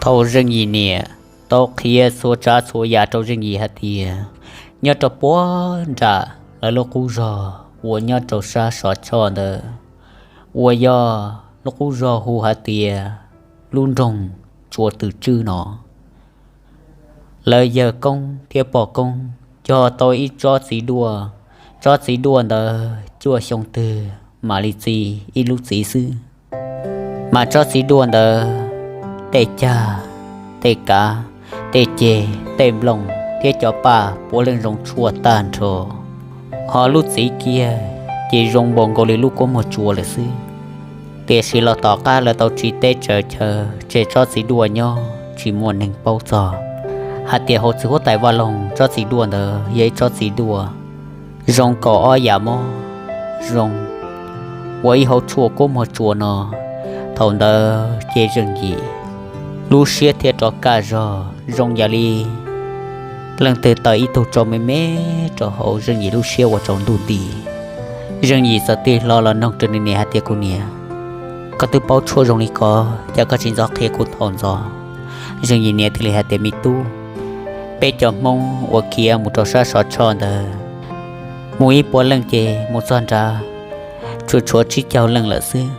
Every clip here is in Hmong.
Thaum Zeej Yim niam tau qhia txhua tsav txhua yam rau Zeej Yim hais tias nyob rau puag nram lawv lub qub zog uas nyob rau sab Sov Tshoj ntawd, uas yog lub qub zog hu hais tias lub nroog Tsua Twm Tswj no, lawv yawg koob thiab pog koob cog tau ib tsob txiv duaj. Tsob txiv duaj ntawd cuaj xyoo twg mam li txi ib lub txiv xwb. Mas tsob txiv duaj ntawd tej cag, tej kav, tej ceg, tej nplooj thiab cov paj puav leej zoo tshuaj tag nrho. Ho lub txiv kiag ces zoo npaum nkaus li lub kua muag tsua lawm xwb. Tiam sis los tom qab lawv tau tsiv teb tsaws chaw tseg tsob txiv duaj nyob tsis muaj neeg paub txog hais tias hauv txiv huab tais vaj loog tsob txiv duaj ntawd yog ib tsob txiv duaj zoo kaum ob yam mob zoo ua ib hauv tshuaj kua muag tsua no. Thaum ntawd ces Zeej Yim lub siab thiaj rov kaj zog zoo yam li leej twg tawm ib tug tsau me me rau hauv Zeej Yim lub siab ua tsaus ntuj nti. Zeej Yim txawm tig hlo los noog rau nws niam hais tias, kuv niam, koj twb paub tshuaj zoo li ko, cas koj tsis ntxov qhia kuv thaum ntxov? Zeej Yim niam thiaj li hais tias, me tub, peb cov Hmoob uas khiav mus rau sab Sov Tshoj ntawd, mus ib puas leej ces mus txog nrad tsuas tshuav tsib caug leej lawm xwb,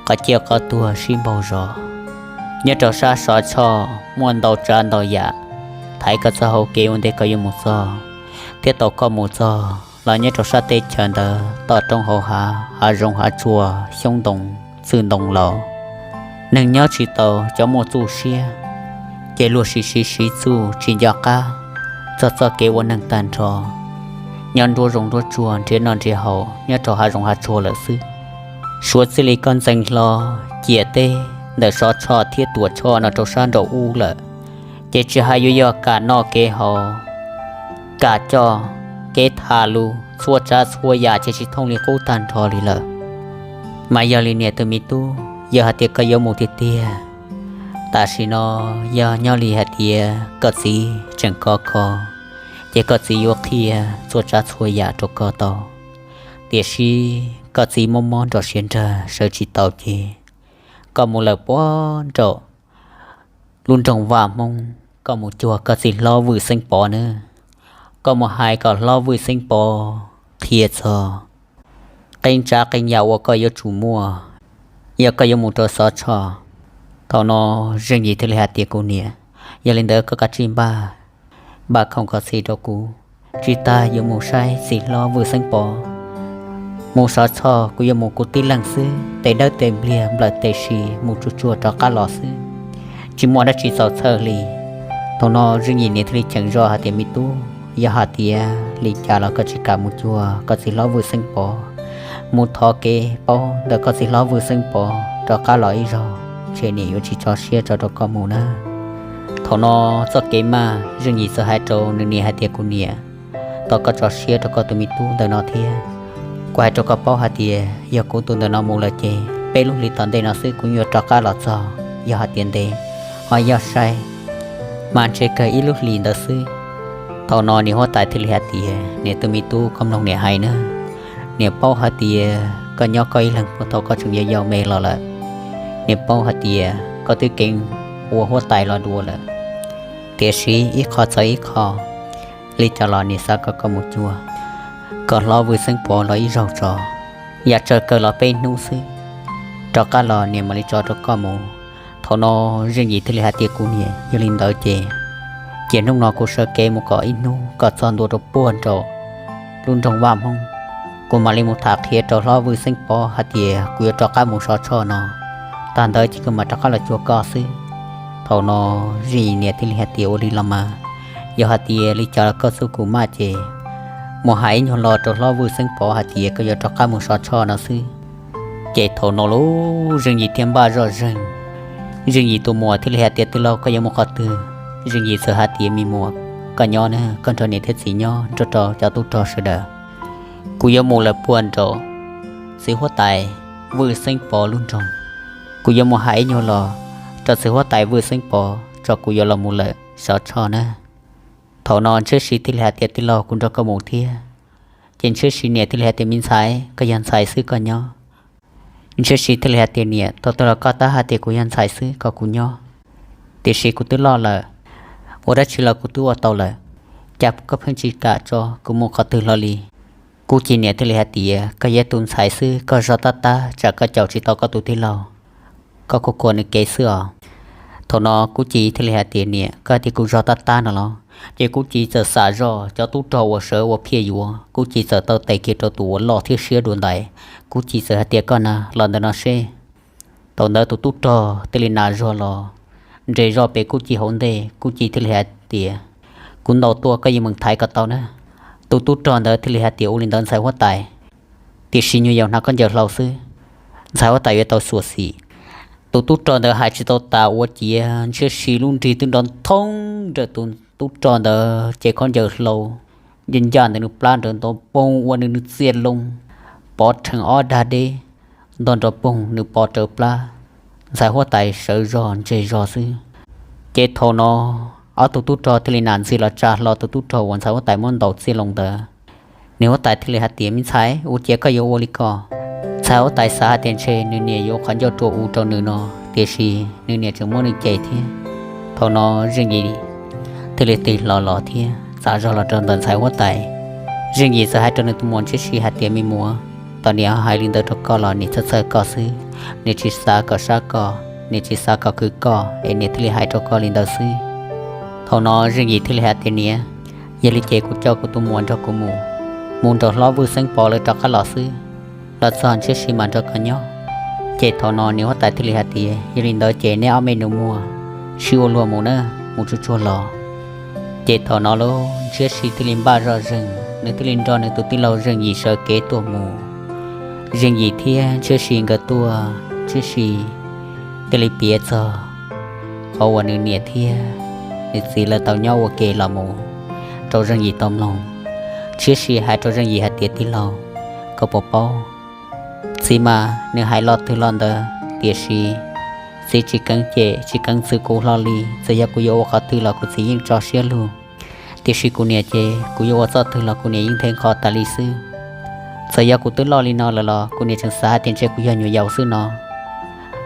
qhov ciaj qhov tuag sib npaug zos. Nyob rau sab Sov Tshoj muaj ntau tsav ntau yam thaiv koj txoj hauv kev ua ntej koj yuav mus txog, thiab thaum koj mus txog los nyob rau sab teb chaws ntawd toj roob hauv hav, hav zoov hav tsuag, xyoob ntoo, txwj ntoo laus, neeg nyob tsis tau, cov muaj txuj siab ces luag siv siv siv txuj tsis nco qab txog txoj kev ua neeg tag nrho, nyob nruab zoov nruab tsuag nrhiav noj nrhiav haus nyob rau hav zoov hav tsuag lawm xwb. Suav txij li koj ntxeev hlo ciam teb ntawm Sov Tshoj thiab Tuam Tshoj no rau sab nraum ub lawm, ces tsis hais yuav yog kam noj kev haus, kam coj kev tham lus, txhua tsav txhua yam ces tsis thooj li qub tag nrho li lawm. Mas yog li niam tus me tub, yog hais tias koj yuav mus tiag tiag, tam sim no yog nyob li hais tias koj txiv tseem kov kho, ces koj txiv yuav qhia txhua tsav txhua yam rau koj tau. Tiam sis koj txiv mob mob nrog siav nrag sawv tsis tau ces koj mus lawm puag nraum lub nroog Vaj Hmoob, koj mus cuag koj txiv hlob Vwj Xeeb Pov nawb. Koj mus hais kom hlob Vwj Xeeb Pov qhia txog qee tsav qee yam uas koj yuav tsum muaj yog koj yuav mus rau Xov Tshoj. Thaum no Zeej Yim thiaj li hais tias, kuv niam, yog li ntawd koj kav tsij npaj, npaj khoom kom txhij rau kuv, tsis tas yuav mus saib txiv hlob Vwj Xeeb Pov. Mus Xov Tshoj kuv yuav mus kuv tib leeg xwb, tes dawb tes npliag nplawm tes si mus tsuag tsuag rov qab los xwb, tsis muaj dab tsi txaus txhawj li. Thaum no Zeej Yim niam thiaj li cheem zog hais tias, me tub, yog hais tias li cas los koj tsis kam mus cuag koj txiv hlob Vwj Xeeb Pov, mus thov kev paub ntawm koj txiv hlob Vwj Xeeb Pov rov qab los ib zaug, ntshe niam yuav tsis tso siab tso rau koj mus na. Thaum no txoj kev maj Zeej Yim txawm hais rau nws niam hais tias, kuv niam, thov koj tso siab rau koj tus me tub ntawm no thiab. Kuv hais rau koj paub hais tias yog kuv tus ntawm no mus lawm ces peb lub hlis tom ntej no xwb kuv yuav rov qab los txog. Yog hais tias ntev ho yog sai, mas ntshe kawg ib lub hlis ntawd xwb. Thaum no niam huab tais thiaj li hais tias, niam tus me tub, koj mloog niam hais na. Niam paub hais tias koj nyob koj ib leeg puag thaum koj tseem yau yau me los lawm. Niam paub hais tias koj twb keev ua huab tais los dua lawm, tiam sis ib qho txog ib qho, li cas los niam xav kom koj mus cuag koj hlob Vwj Xeeb Pov los ib zaug tso, yam tsawg kawg los peb hnub xwb, rov qab los niam mam li tso rau koj mus. Thaum no Zeej Yim thiaj li hais tias, kuv niam, yog li ntawd ces, ces hnub no kuv sawv kev mus kom ib hnub kom txog ntua rau puag nraum lub nroog Vaj Hmoob, kuv mam li mus tham qhia rau hlob Vwj Xeeb Pov hais tias kuv yuav rov qab mus Xov Tshoj no, tag ntawd ces kuv mam rov qab los cuag koj xwb. Thaum no Zeej Yim niam thiaj li hais tias, ua li los mas, yog hais tias li cas los koj txuj kum maj ces mus hais ib nyuag lo rau hlob Vwj Xeeb Pov hais tias koj yuav rov qab mus Xov Tshoj no xwb. Ces thaum no lauj, Zeej Yim thiaj npaj zoj zeeg. Zeej Yim tus muam thiaj li hais tias, tij laug, koj yuav mus qhov twg? Zeej Yim txawm hais tias, me muam, koj nyob na, koj nrog niam thiab txiv nyob nrog rau cov tub rog sawv daws. Kuv yuav mus lawm puag nraum txiv huab tais Vwj Xeeb Pov lub nroog. Kuv yuav mus hais ib nyuag lo rau txiv huab tais Vwj Xeeb Pov tso kuv yuav los mus lawm Xov Tshoj na. Thaum no Ntshiab Siv thiaj li hais tias, tij laug, kuv nrog koj mus thiab. Ces Ntshiab Siv niam thiaj li hais tias, me ntxhais, koj yog ntxhais xwb koj nyob. Ntshiab Siv thiaj li hais tias, niam, tau tau los koj tab hais tias kuv yog ntxhais xwb kom kuv nyob. Tiam sis kuv twb loj lawm, ua dab tsi los kuv twb ua tau lawm, cas koj pheej tsis kam tso kuv mus qhov twg hlo li? Kub Ci niam thiaj li hais tias, koj yog tus ntxhais xwb, koj zog tab tab tsam koj caum tsis tau koj tus tij laug, koj kuj khuam nws kev xwb os. Thaum no Kub Ci thiaj li hais tias, niam, koj hais tias kuv zog tab tab no los? Ces Kub Ci txawm xam zog cov tub rog uas sawv ua phiaj yuav, Kub Ci txawm taw tes kiag rau tus uas loj thiab siab dua ntais. Kub Ci txawm hais tias, koj na los ntawm no seb. Thaum ntawd tus tub rog thiaj li nas zog los nres zog pem Kub Ci hauv ntej. Kub Ci thiaj li hais tias, kuv ntaus tuaj koj yeej meem thaiv kom tau na. Tus tub rog ntawd thiaj li hais tias, ua li ntawd ntxhais huab tais, tiam sis nyuag yaus hnav khaub ncaws hlau xwb, ntxhais huab tais yuav tau xyuam xim. Tus tub rog ntawd hais tsis tau tas ua ciav Ntshiab Si lub nrig twb nrov nthoob nram tus tub rog ntawd ces khaub ncaws hlau ncaj ncaj ntawm nws plab nrov nto poog ua nws nws txiaj loo, pov rhees ob dag deb, ntog nrov poog nws pov rawv plab, ntxhais huab tais sawv zog ntseg zog xwb. Ces thaum no ob tug tub rog thiaj li nam ntxig los tsa hlo tus tub rog uas ntxhais huab tais muab ntaus txiaj loo ntawd. Niam huab tais thiaj li hais tias, me ntxhais, ua ciav koj yuav ua li ko? Ntxhais huab tais xav hais tias ntshe nws niam yuav qhov ncauj rua u rau nws no, tiam sis nws niam tseem muab nws cem thiab. Thaum no Zeej Yim thiaj li tig hlo los thiab txav zog los rau ntawm ntxhais huab tais. Zeej Yim txawm hais rau nws tus muam Ntshiab Si hais tias, me muam, tos niam ho hais li ntawd rau koj los niam txhawj txhawj koj xwb, niam tsis xav kom sab koj, niam tsis xav kom khwv koj es niam thiaj li hais rau koj li ntawd xwb. Thaum no Zeej Yim thiaj li hais tias, niam, yog li ces kuv coj kuv tus muam nrog kuv mus, mus nraum hlob Vwj Xeeb Pov lawv rov qab los xwb, los txog Ntshiab Si mam nrog koj nyob. Ces thaum no niam huab tais thiaj li hais tias, yog li ntawd ces neb ob me nus muag sib ua luag mus na, mus tsuag tsuag los. Ces thaum no lauj Ntshiab Si thiaj li npaj zoj zeeg, nws thiaj li nrog nws tus tij laug Zeej Yim sawv kev tuaj mus. Zeej Yim thiab Ntshiab Si nkawd tuaj, Ntshiab Si thiaj li piav txog qhov uas nws niam thiab nws txiv lawv tau nyob ua ke los mus rau Zeej Yim tau mloog. Ntshiab Si hais rau Zeej Yim hais tias, tij laug, koj puas paub, txiv mas nws hais lo twg lo ntawd, tiam sis txiv tsis keev cem tsis keev txwv kuv hlo li. Txawm yog kuv yuav ua qhov twg los kuv txiv yeej tso siab lug, tiam sis kuv niam ces kuv yuav ua txoj twg los kuv niam yeej nthe nqho tas li xwb. Txawm yog kuv twb loj li no lawm los kuv niam tseem xav hais tias ntshe kuv yog nyuam yaus xwb no.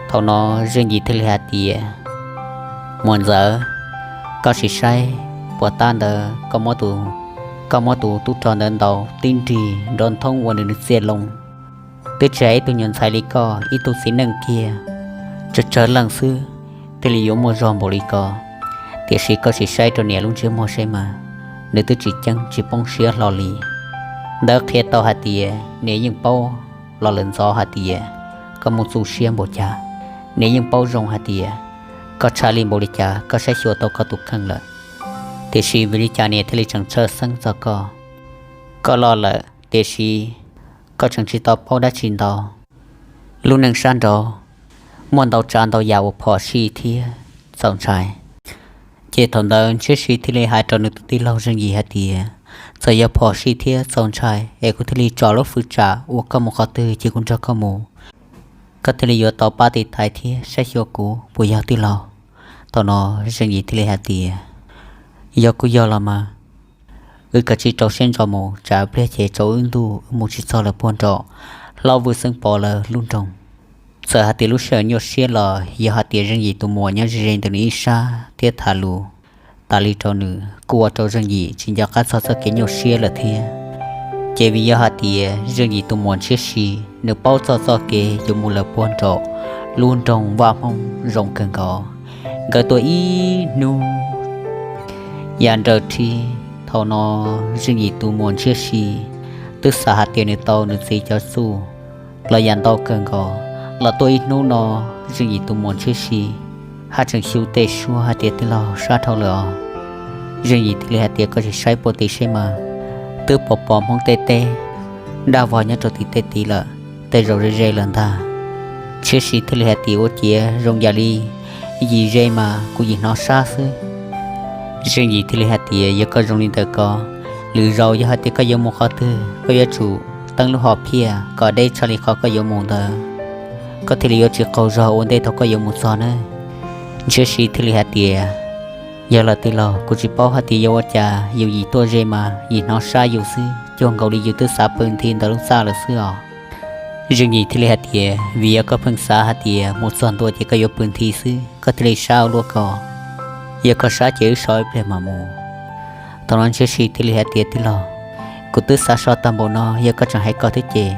Thaum no Zeej Yim thiaj li hais tias, muam ntxawm, koj sim saib puas tab ntawd, koj muab tus tub rog ntawd ntaus tib nrig nrov nthoob ua nws nws txiaj loo, twb tsis hais ib tug nyuam ntxhais li koj, ib tug txiv neej kiag tsawg tsawg leej xwb thiaj li yuav muaj zog npaum li ko. Tiam sis koj sim saib rau niam lub ntsiab muag seb mas, nws twb tsis ceeb tsis poob siab hlo li. Ntawd qhia tau hais tias niam yeej paub los lawm ntxov hais tias koj muaj txuj siab npaum cas, niam yeej paub zoo hais tias koj tshaj li npaum li cas koj saib xyuas tau koj tus kheej lawm. Tiam sis vim li cas niam thiaj li tseem txhawj xeeb txog koj? Koj loj lawm tiam sis koj tseem tsis tau paub dab tsi ntau. Lub neej sab nraud muaj ntau tsav ntau yam uas phom sij thiab txaus ntshai. Ces thaum ntawd Ntshiab Si thiaj li hais rau nws tus tij laug Zeej Yim hais tias, txawm yog phom sij thiab txaus ntshai es kuv thiaj li tso lub fwv tsam uas koj mus qhov twg ces kuv nrog koj mus. Koj thiaj li yuav tau pab tiv thaiv thiab saib xyuas kuv puas yog tij laug? Thaum no Zeej Yim thiaj li hais tias, yog kuj yog los mas, wb kav tsij rau siab ntso mus tsam pliag ces tsaus wb ntuj wb mus tsis txog lawv puag nraum hlob Vwj Xeeb Pov lawv lub nroog. Txawm hais tias lub sij hawm nyuaj siab los yog hais tias Zeej Yim tus muam nyob ze ze ntawm nws ib sab thiab tham lus tas li rau nws kuj ua rau Zeej Yim tsis nco qab txog txoj kev nyuaj siab lawm thiab. Ces vim yog hais tias Zeej Yim tus muam Ntshiab Si nws paub txog txoj kev yuav mus lawv puag nraum lub nroog Vaj Hmoob zoo kawg nkaus. Nkawd tuaj ib hnub yam nrawm rhi, thaum no Zeej Yim tus muam Ntshiab Si twb xav hais tias nws tau nws txiv cov txuj los yam ntau kawg nkaus. Los tuaj ib hnub no Zeej Yim tus muam Ntshiab Si haj tseem xyu tej suab hais tias, tij laug, sab dhau lawm os. Zeej Yim thiaj li hais tias, koj sim saib puag tim seb mas, twb pom pom Hmoob tej teb daj vog nyob rau tim tej tid lawm, tej zaum ze ze lawm ntag. Ntshiab Si thiaj li hais tias, ua ciav zoo yam li yim ze mas kuv yim hnov sab xwb. Zeej Yim thiaj li hais tias, yog koj zoo li ntawd ko, lwm zaus yog hais tias koj yuav mus qhov twg koj yuav tsum teeb lub hom phiaj kom deb tshaj li qhov koj yuav mus ntawd, koj thiaj li yuav tsis qaug zog ua ntej thaum koj yuav mus txog na. Ntshiab Si thiaj li hais tias, yog lawm tij laug, kuv tsis paub hais tias yuav ua cas yus yim tuaj ze mas yim hnov sab yus xwb, cuag nkaus li yus twb xav pw nthi ntawm lub txaj lawm xwb os. Zeej Yim thiaj li hais tias, vim yog koj pheej xav hais tias mus txog ntua ces koj yuav pw nthi xwb koj thiaj li sab ua luaj ko. Yog koj sab ces wb so ib pliag mam mus. Thaum no Ntshiab Si thiaj li hais tias, Tij laug, kuv twb xav so tag npaum no, yog koj tseem hais ko thiab ces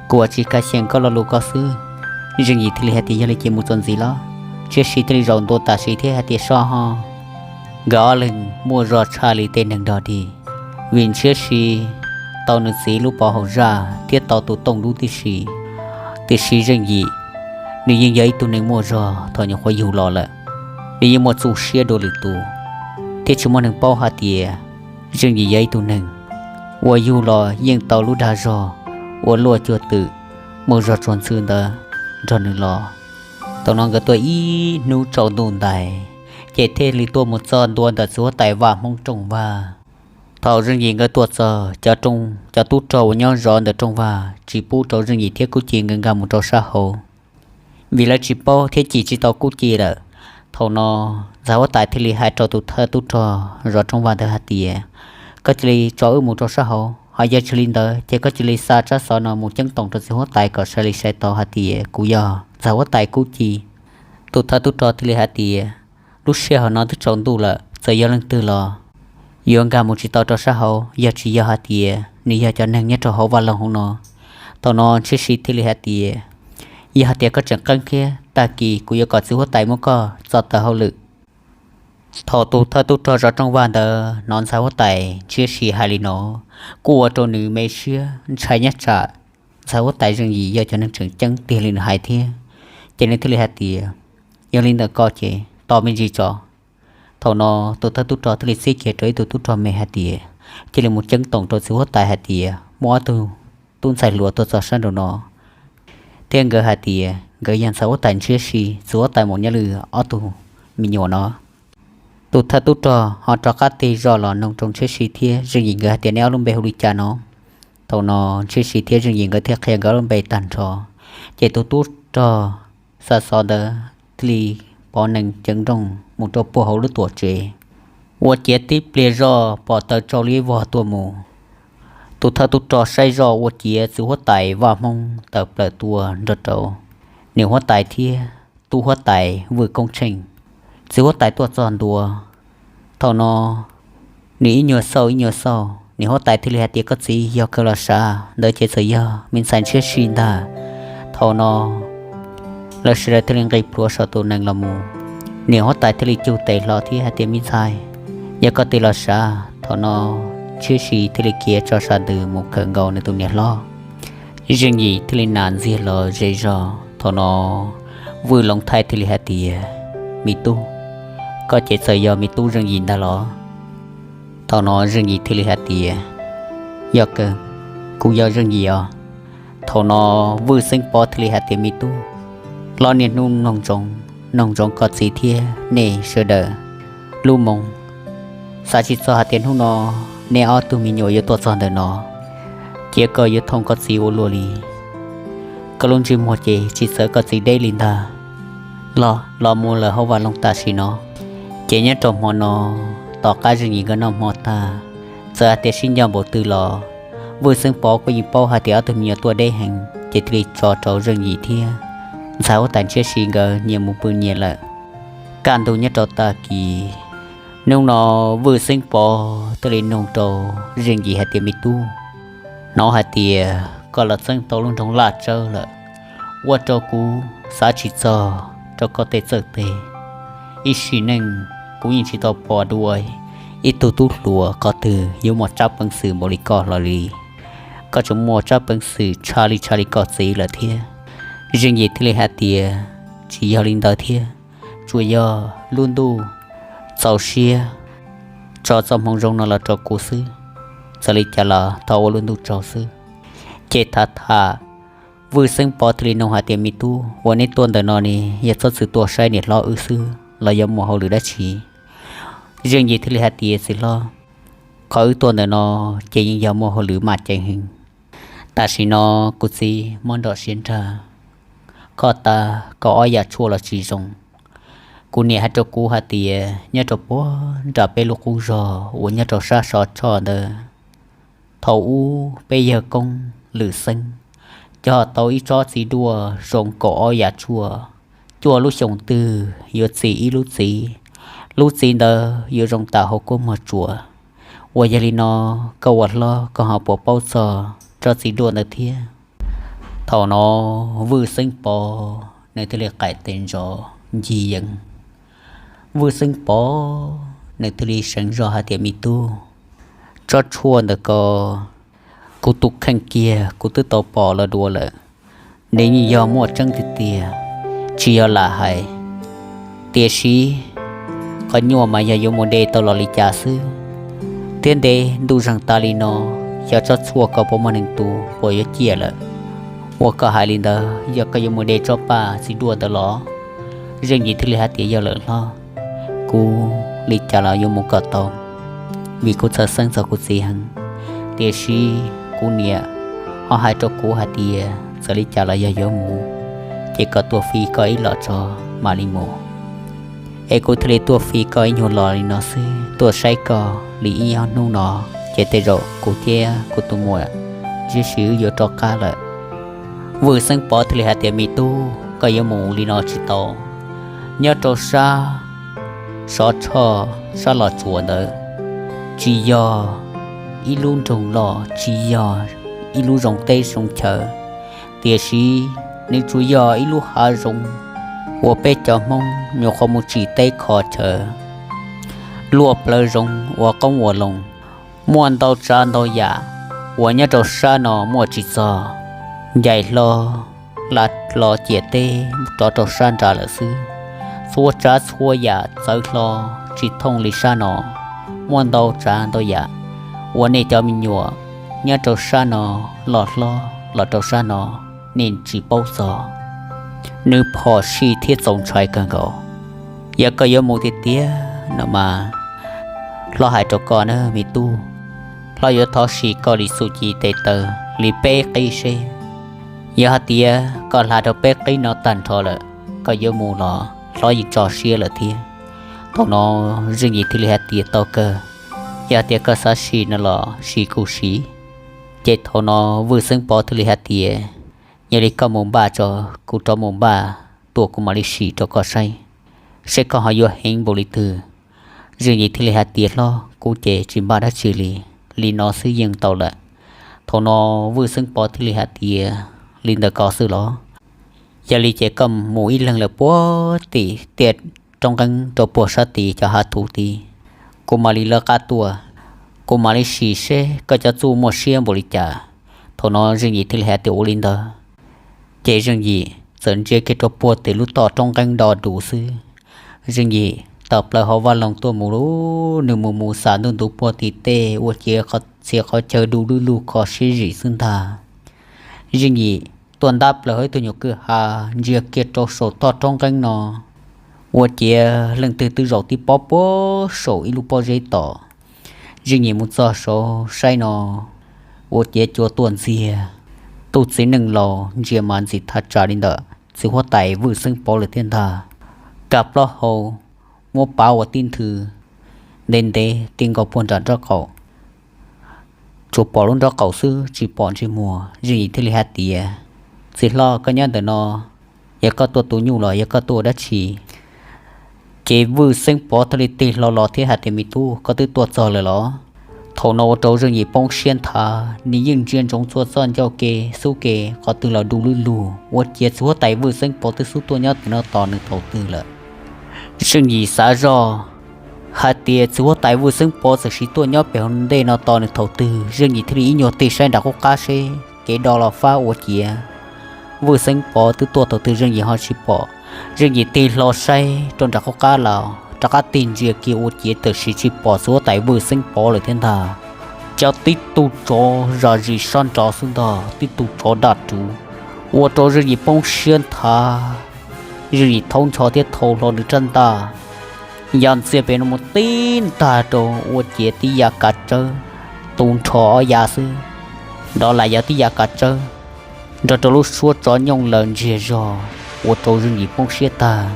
kuv ua tsis kav xyeem koj lo lus ko xwb. Zeej Yim thiaj li hais tias, Yog li ces mus txuas ntxiv los. Ntshiab Si thiaj li zaum ntua tam sim thiab hais tias, So ho. Nkawd ob leeg muaj zog tshaj li tej neeg dog dig, vim Ntshiab Si tau nws txiv lub pov haum zaj thiab tau tus tooj dub tib si. Tiam sis Zeej Yim, nws yeej yog ib tug neeg muaj zog thaum nyuam qhuav yug los lawm, nws yeej muaj txuj siab dua lwm tus, thiab tsis muaj neeg paub hais tias Zeej Yim yog ib tug neeg uas yug los yeej tau lub dag zog ua luaj cuag twm, muaj zog tsuag ntxhw ntawd nrog nws los. Thaum no nkawd tuaj ib hnub tsaus ntuj ntais, ces thiaj li tuaj mus txog ntua ntawm txiv huab tais Vaj Hmoob rooj vag. Thaum Zeej Yim nkawd tuaj txog, cov rooj, cov tub rog uas nyob zov ntawm rooj vag tsis pub rau Zeej Yim thiab Kub Ci nkawd nkag mus rau sab hauv, vim lawv tsis paub thiab cim tsis tau Kub Ci lawm. Thaum no ntxhais huab tais thiaj li hais rau tus thawj tub rog zov rooj vag ntawd hais tias, Koj cia li tso wb mus rau sab hauv, ho yog tsis li ntawd ces koj cia li xa tsab xov no mus ceeb toom rau txiv huab tais kom sai li sai tau hais tias kuv yog ntxhais huab tais Kub Ci. Tus thawj tub rog thiaj li hais tias, Lub sij hawm no twb tsaus ntuj lawm, txawm yog leej twg los yuav nkag mus tsis tau rau sab hauv, yog tsis yog hais tias nws yog cov neeg nyob rau hauv vaj loog hauv no. Thaum no Ntshiab Si thiaj li hais tias, Yog hais tias koj tseem qeeb thiab, tag kis kuv yuav kom txiv huab tais muab koj txo tawm hauj lwm. Thaum tus thawj tub rog zov rooj vag ntawd hnov ntxhais huab tais Ntshiab Si hais li no, kuj ua rau nws me siab ntshai nyob tsam ntxhais huab tais Zeej Yim yog cov neeg tseem ceeb tiag li nws hais thiab. Ces nws thiaj li hais tias, Yog li ntawd ko ces tos me ntsis tso. Thaum no tus thawj tub rog thiaj li txib kiag rau ib tug tub rog me hais tias, Cia li mus ceeb toom rau txiv huab tais hais tias muaj ob tug tub ntxhais hluas tuaj txog sab nraum no, thiab nkawd hais tias nkawd yog ntxhais huab tais Ntshiab Si, txiv huab tais Maum Nyaj Lwm ob tug me nyuam no. Tus thawj tub rog ho rov qab tig zoj los nug rau Ntshiab Si thiab Zeej Yim nkawd hais tias, Neb ob lub npe hu li cas no? Thaum no Ntshiab Si thiab Zeej Yim nkawd thiaj qhia nkawd ob lub npe tag nrho. Ces tus tub rog xa xov ntawd thiaj li pov nees ceev nrooj mus rau puag hauv lub tuam tsev. Ua ciav tib pliag zoj pom taws tsau li vog tuaj mus. Tus thawj tub rog saib zoj ua ciav txiv huab tais Vaj Hmoob tawm plaws tuaj nrog rau niam huab tais thiab tub huab tais Vwj Koob Tsheej. Txiv huab tais tuaj txog ntua, thaum no nws ib nyuag xauj ib nyuag xauj, niam huab tais thiaj li hais tias, Koj txiv, yog kawg los sav, ntawd ces txawm yog me ntxhais Ntshiab Si ntag. Thaum no lawv sawv daws thiaj li nqis plhuav saum tus nees los mus. Niam huab tais thiaj li cug tes hlo thiab hais tias, Me ntxhais, yog koj tiag los sav. Thaum no Ntshiab Si thiaj li khiav tso sab ntws mus khawm nkaus nws tus niam hlob. Zeej Yim thiaj li nas ntxiag los ze zog. Thaum no Vwj Loov Thaij thiaj li hais tias, Me tub, koj ces txawm yog me tub Zeej Yim ntag los? Thaum no Zeej Yim thiaj li hais tias, Yog kawg, kuv yog Zeej Yim os. Thaum no Vwj Xeeb Pov thiaj li hais tias, Me tub, hlob niaj hnub mloog ntsoov, mloog ntsoov koj txiv thiab nej sawv daws lub moo. Xav tsis txog hais tias hnub no nej ob tug me nyuam yuav tuaj txog ntawm no, cia koj yuav thooj koj txiv ua luaj li. Koj lub ntsej muag ces tsis txawv koj txiv deb li ntag. Los, los mus lawm hauv vaj loog tam sim no. Ces nyob rau hmo no, tom qab Zeej Yim nkawd noj hmo tag, txawm hais tias sib nco npaum twg los Vwj Xeeb Pov kuj yeej paub hais tias ob tug me nyuam tuaj deb heev, ces thiaj li tso rau Zeej Yim thiab ntxhais huab tais Ntshiab Si nkawd nyias mus pw nyias lawm. Kaj ntug nyob rau tag kis, hnub no Vwj Xeeb Pov thiaj li nug rau Zeej Yim hais tias, Me tub, hnov hais tias koj los txeeb tau lub nroog Laj Tsawb lawm, ua rau kuv xav tsis txog rau koj tej txawj tes. Ib sim neej kuv yeej tsis tau pom dua ib tug tub hluas qhov twg yuav muaj tsab peev xwm npaum li koj hlo li. Koj tseem muaj tsab peev xwm tshaj li tshaj li koj txiv lawm thiab. Zeej Yim thiaj li hais tias, Tsis yog li ntawd thiab, tsuas yog lub ntuj txaus siab tso txoj hmoo zoo no los rau kuv xwb. Txawm li cas los thov ua lub ntuj tsaug xwb. Ces tham tham, Vwj Xeeb Pov thiaj li nug hais tias, Me tub, ua neb tuaj ntawm no ne, yog txhob txwm tuaj saib niam hlob wb xwb los yog muaj hauj lwm dab tsi? Zeej Yim thiaj li hais tias, Txiv hlob, qhov wb tuaj ntawm no ces yeej yog muaj hauj lwm maj ceev heev. Tam sim no kuv txiv mob nrog siab nrag, kho tag kaum ob yam tshuaj los tsis zoo. Kuv niam hais rau kuv hais tias nyob rau puag nram peb lub qub zog uas nyob rau sab Sov Tshoj ntawd, thaum ub peb yawg koob Lwm Xeeb cog tau ib tsob txiv duaj zoo kaum ob yam tshuaj, cuaj lub xyoo twg yuav txi ib lub txiv, Lub txiv ntawd yuav zoo tam hauv kua muag tsuas. Uas yog li no, koj ua hlob koj ho puas paub txog tsob txiv duaj ntawd thiab? Thaum no Vwj Xeeb Pov nws thiaj li qaim tes ntsos ncig yees. Vwj Xeeb Pov nws thiaj li seev zog hais tias, Me tub, tsob tshuaj ntawm ko kuv tus kheej kiag kuv twb tau pom los dua lawm. Nws yeej yog muaj tseeb tiag tiag, tsis yog lam hais. Tiam sis qhov nyuaj mas yog yuav mus de tau los li cas xwb, thiab ntev ntuj zeeg tas li no, xyov tsob tshuaj ko puas muaj neeg tu, puas yuav ciaj lawm. Uas koj hais li ntawd, yog koj yuav mus de tsob paj txiv duaj ntawd los? Zeej Yim thiaj li hais tias, Yog lawm hlob, kuv li cas los yuav mus kom tau, vim kuv txhawj xeeb txog kuv txiv heev. Tiam sis kuv niam ho hais rau kuv hais tias txawm li cas los yog yuav mus, ces kom tuaj fi koj ib los tso mam li mus. Es kuv thiaj li tuaj fi koj ib nyuag los li no xwb, tuaj saib koj li ib ob hnub no, ces tej zaum kuv thiab kuv tus muam Zeb Siv wb yuav rov qab lawm. Vwj Xeeb Pov thiaj li hais tias, Me tub, koj yuav mus li no tsis tau. Nyob rau sab Sov Tshoj, sab Los Tsuas ntawd, tsis yog ib lub nroog loj, tsis yog ib lub zoo teb zoo chaw, tiam sis nws tsuas yog ib lub hav zoov uas peb cov Hmoob nyuam qhuav mus tsim teb kho chaw, luaj plawv zoov ua qoob ua loo. Muaj ntau tsav ntau yam uas nyob rau sab no muaj tsis txog, ncaim hlo hla hlo ciam teb rov rau sab nrad lawm xwb. Txhua tsav txhua yam txawv hlo tsis thooj li sab no. Muaj ntau tsav ntau yam uas nej cov me nyuam nyob rau sab no loj hlob los rau sab no nej tsis paub txog. Nws phom sij thiab txaus ntshai kawg nkaus. Yog koj yuav mus tiag tiag no mas, hlob hais rau koj na me tub, hlob yuav thov sim koj li txuj ci tes taw li peb qib seb. Yog hais tias koj hla rau peb qib no tag nrho lawm, koj yuav mus los hlob yeej tso siab lawm thiab. Thaum no Zeej Yim thiaj li hais tias, Tau kawg, yog tias koj xav sim no los sim kuj sim. Ces thaum no Vwj Xeeb Pov thiaj li hais tias, Yog li koj mus npaj tso, kuv rov mus npaj tuaj kuv mam li sim rau koj saib, seb koj ho yuav heev npaum li twg. Zeej Yim thiaj li hais tias, Hlob, kuv ces tsis npaj dab tsi li, li no xwb yeej tau lawm. Thaum no Vwj Xeeb Pov thiaj li hais tias, Li ntawd ko xwb los? Yog li ces koj mus ib leeg lawm puag tim tiaj roob nqeeb rau puag sab tid cov hav thuv tid, kuv mam li lawv qab tuaj, kuv mam li sim seb koj cov txuj muaj siab npaum li cas. Thaum no Zeej Yim thiaj li hais tias, Ua li ntawd. Ces Zeej Yim txawm ntsia kiag rau puag tim lub toj roob nqeeb do dus xwb. Zeej Yim tawm plaws hauv vaj loog tuaj mus lawm, nws mus mus xam ntuj ntuv puag tim tej ua ciav txhia qhov chaw du lug lug kho siab zim xwb ntag. Zeej Yim tuaj ntab plaws hauv ib tug nyuag kwj ha, ntsia kiag rau saum toj roob nqeeb no, ua ciav leej twg twb zaum tib pob puag saum ib lub pob zeb tom. Zeej Yim mus txog saud saib no, ua ciav cua tuaj ntxiag. Tus txiv neej laus ntsia mas ntxim thaj tsam li ntawm txiv huab tais Vwj Xeeb Pov lawm thiab ntag. Kav plaub hau, muab pav ua tib nthwv ntev ntev ti nkaus puag nram nraub qaum. Tsuas pom lub nraub qaum xwb tsis pom ntsej muag. Zeej Yim thiaj li hais tias, Txiv hlob, koj nyob ntawm no, yog koj tuaj tu nyuj los yog koj tuaj ua dab tsi? Ces Vwj Xeeb Pov thiaj li tig hlo los thiab hais tias, Me tub, koj twb tuaj txog lawm los? Thaum no ua rau Zeej Yim poob siab nthav, nws yeej ntsia ntsoov txhua txoj ncauj ke xub ke qhov twg los du lug lug, ua ciav txiv huab tais Vwj Xeeb Pov twb xub tuaj nyob tim no tos nws thaum twg lawm. Zeej Yim xav zoj hais tias txiv huab tais Vwj Xeeb Pov txawm sim tuaj nyob pem hauv ntej no tos nws thaum twg. Zeej Yim thiaj li ib nyuag tig saib nram qub qab seb kev do los fab ua ciav Vwj Xeeb Pov twb tuaj thaum twg Zeej Yim ho tsis pom. Zeej Yim tig hlo saib rau nram qub qab los rov qab tig ntsia kiag ua ciav tam sim tsis pom txiv huab tais Vwj Xeeb Pov lawm thiab ntag. Cov tib tug tsov zam zis sab nraud xwb ntag, tib tug tsov daj ruv, ua rau Zeej Yim poob siab nthav. Zeej Yim thaub ncho thiab thau hlo nws rab ntaj, ya ntxiag pem no mus tib ntag rau ua ciav tib yav kav tsawb, tu nrho ob yav xwb, nrov lam yog tib yav kav tsawb, nrog rau lub suab tsov nyooj laws ntsiag zog, ua rau Zeej Yim poob siab tag.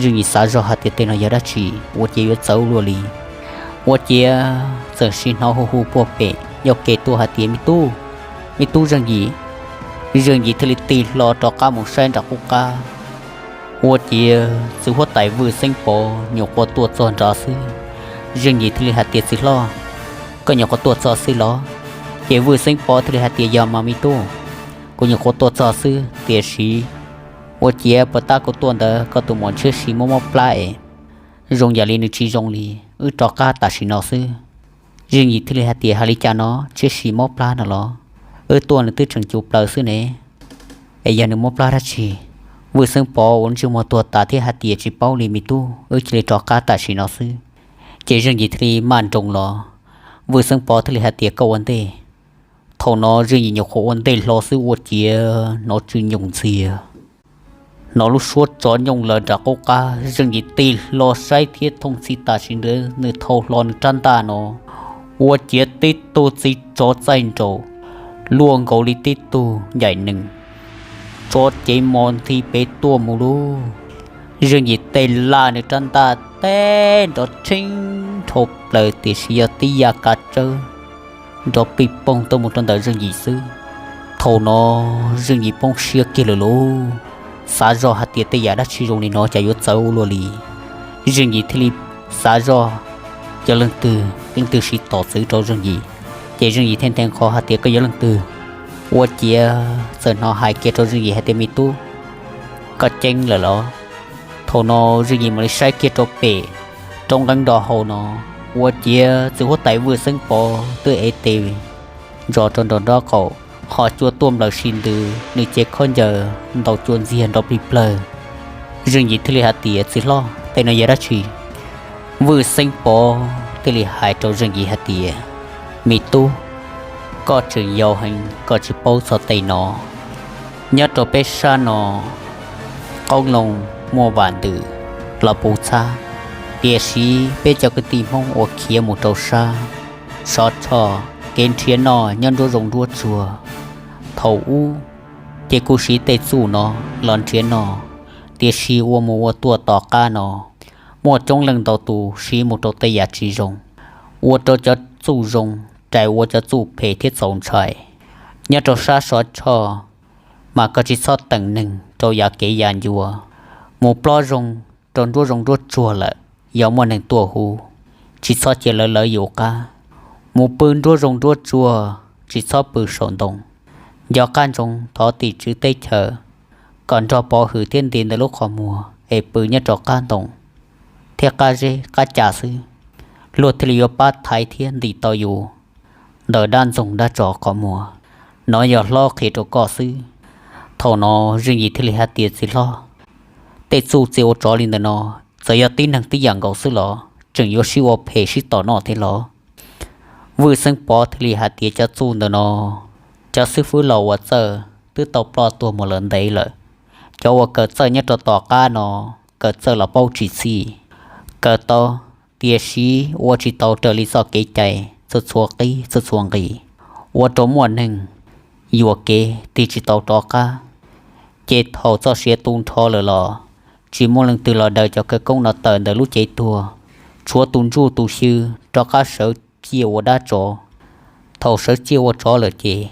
Zeej Yim xav zoj hais tias tej no yog dab tsi ua ciav yuav txawv luaj li. Ua ciav txawm sim hnov hu hu puag pem ncauj ke tuaj hais tias, Me tub, me tub Zeej Yim. Zeej Yim thiaj li tig hlo rov qab mus saib nram qub qab. Ua ciav txiv huab tais Vwj Xeeb Pov nyuam qhuav tuaj txog nrad xwb, Zeej Yim thiaj li hais tias, Txiv hlob, koj nyuam qhuav tuaj txog xwb los? Ces Vwj Xeeb Pov thiaj li hais tias, Yog mas me tub, kuv nyuam qhuav tuaj txog xwb, tiam sis ua ciav puas tab kuv tuaj ntawd koj tus muam ntshiab si mob mob plab es zoo yam li nws tsis zoo li, wb rov qab tam sim no xwb. Zeej Yim thiaj li hais tias, Hais li cas no, ntshiab si mob plab no los? Wb tuaj nws twb tseem cuv plaws xwb ne, es yog nws mob plab dab tsi? Vwj Xeeb Pov ua ntsej muag tuag tas thiab hais tias, Tsis paub li me tub, wb cia li rov qab tam sim no xwb. Ces Zeej Yim thiaj li maj nroos los, Vwj Xeeb Pov thiaj li hais tias, Koj ua ntej. Thaum no Zeej Yim nyuam qhuav ua ntej hlo xwb ua ciav hnov tsw nyoos ntxiag, hnov lub suab tsov nyooj lawv nram qub qab. Zeej Yim tig hlo saib thiab thooj txhij tam sim ntawd nws thau hlo nws rab ntaj no, ua ciav tib tug txiv tsov txaij nraus luaj nkaus li tib tug ncaim nees, tsov cev mos nthi pem tuaj mus lub. Zeej Yim tes laj nws rab ntaj teb nrov tsheej nrho plaws tiam sis yog tib yam kav tsawb nrov plig poog tuaj mus rau ntawm Zeej Yim xwb. Thaum no Zeej Yim poob siab kiag lawm lauj, xav zoj hais tias tej yam dab tsi zoo li no cas yuav txawv ua luaj li. Zeej Yim thiaj li xav zoj yog leej twg, leej twg siv tom txwv rau Zeej Yim. Ces Zeej Yim thiaj nthe nqho hais tias, Koj yog leej twg? Ua ciav txawm hnov hais kiag rau Zeej Yim hais tias, Me tub, koj ceeb lawm los? Thaum no Zeej Yim mam li saib kiag rau pem roob nqeeb nto hau no, ua ciav txiv huab tais Vwj Xeeb Pov twb ev tes ntsos rau nraum nraub qaum, ho cua tuaj nplawm si ntws, nws cev khaub ncaws ntaus cua ntxiag nrov plig plawg. Zeej Yim thiaj li hais tias, Txiv hlob, tej no yog dab tsi? Vwj Xeeb Pov thiaj li hais rau Zeej Yim hais tias, Me tub, koj tseem yau heev koj tsis paub txog tej no. Nyob rau peb sab no, qoob loo muaj vam ntws los puv txhab, tiam sis peb cov kwv tij Hmoob uas khiav mus rau sab Sov Tshoj, kev nrhiav noj nyob nruab zoov nruab tsuag. Thaum ub ces kuj siv tej txuj no los nrhiav noj, tiam sis ua mus ua tuaj tom qab no muaj coob leej ntau tus siv mus rau tej yam tsis zoo, ua rau cov txuj zoo rais ua cov txuj phem thiab txaus ntshai. Nyob rau sab Sov Tshoj mas koj tsis txhob teem neeg rau yav kev yav ncua, mus plob zoo rau nruab zoov nruab tsuag lawm, yog muaj neeg tuaj hu, tsis txhob cia lawv lawv yus qab. Mus pw nruab zoov nruab tsuag, tsis txhob pw saum ntoo. Nco qab ntsoov thov tim tswv teb chaws kom nrog pov hwm thiab nti ntawm lub qhov muag es pw nyob rau qab ntoo thiab qab zeb qab ca xwb, luag thiaj li yuav pab thaiv thiab ntim tau yus ntawm dab ntxoog dab tsov qhov muag. No yog hlob qhia rau koj xwb. Thaum no Zeej Yim thiaj li hais tias, Txiv hlob, tej txuj txia ua tsov li ntawm no, txawm yog tib neeg tib yam nkaus xwb los tseem yuav sib ua phem sib tom noj thiab los? Vwj Xeeb Pov thiaj li hais tias, Cov txuj ntawm no, cov xib fwb los uas txawj twb tau ploj tuag mus lawm ntev lawm. Cov uas kawm txawj nyob rau tom qab no, kawm txawj los paub tsis txhij, kawm tau, tiam sis ua tsis tau raws li txoj kev cai txhua txhua qib txhua txhua nqi, ua rau muaj neeg yuam kev tig tsis tau rov qab. Ces thaum txoj sia tu nrho lawm los tsis muaj leej twg los daws cov khawv koob no tawm ntawm lub cev tuag, tshuav tus ntsuj tus xyw rov qab sawv ciaj ua dab tsov. Thaum sawv ciaj ua tsov lawm ces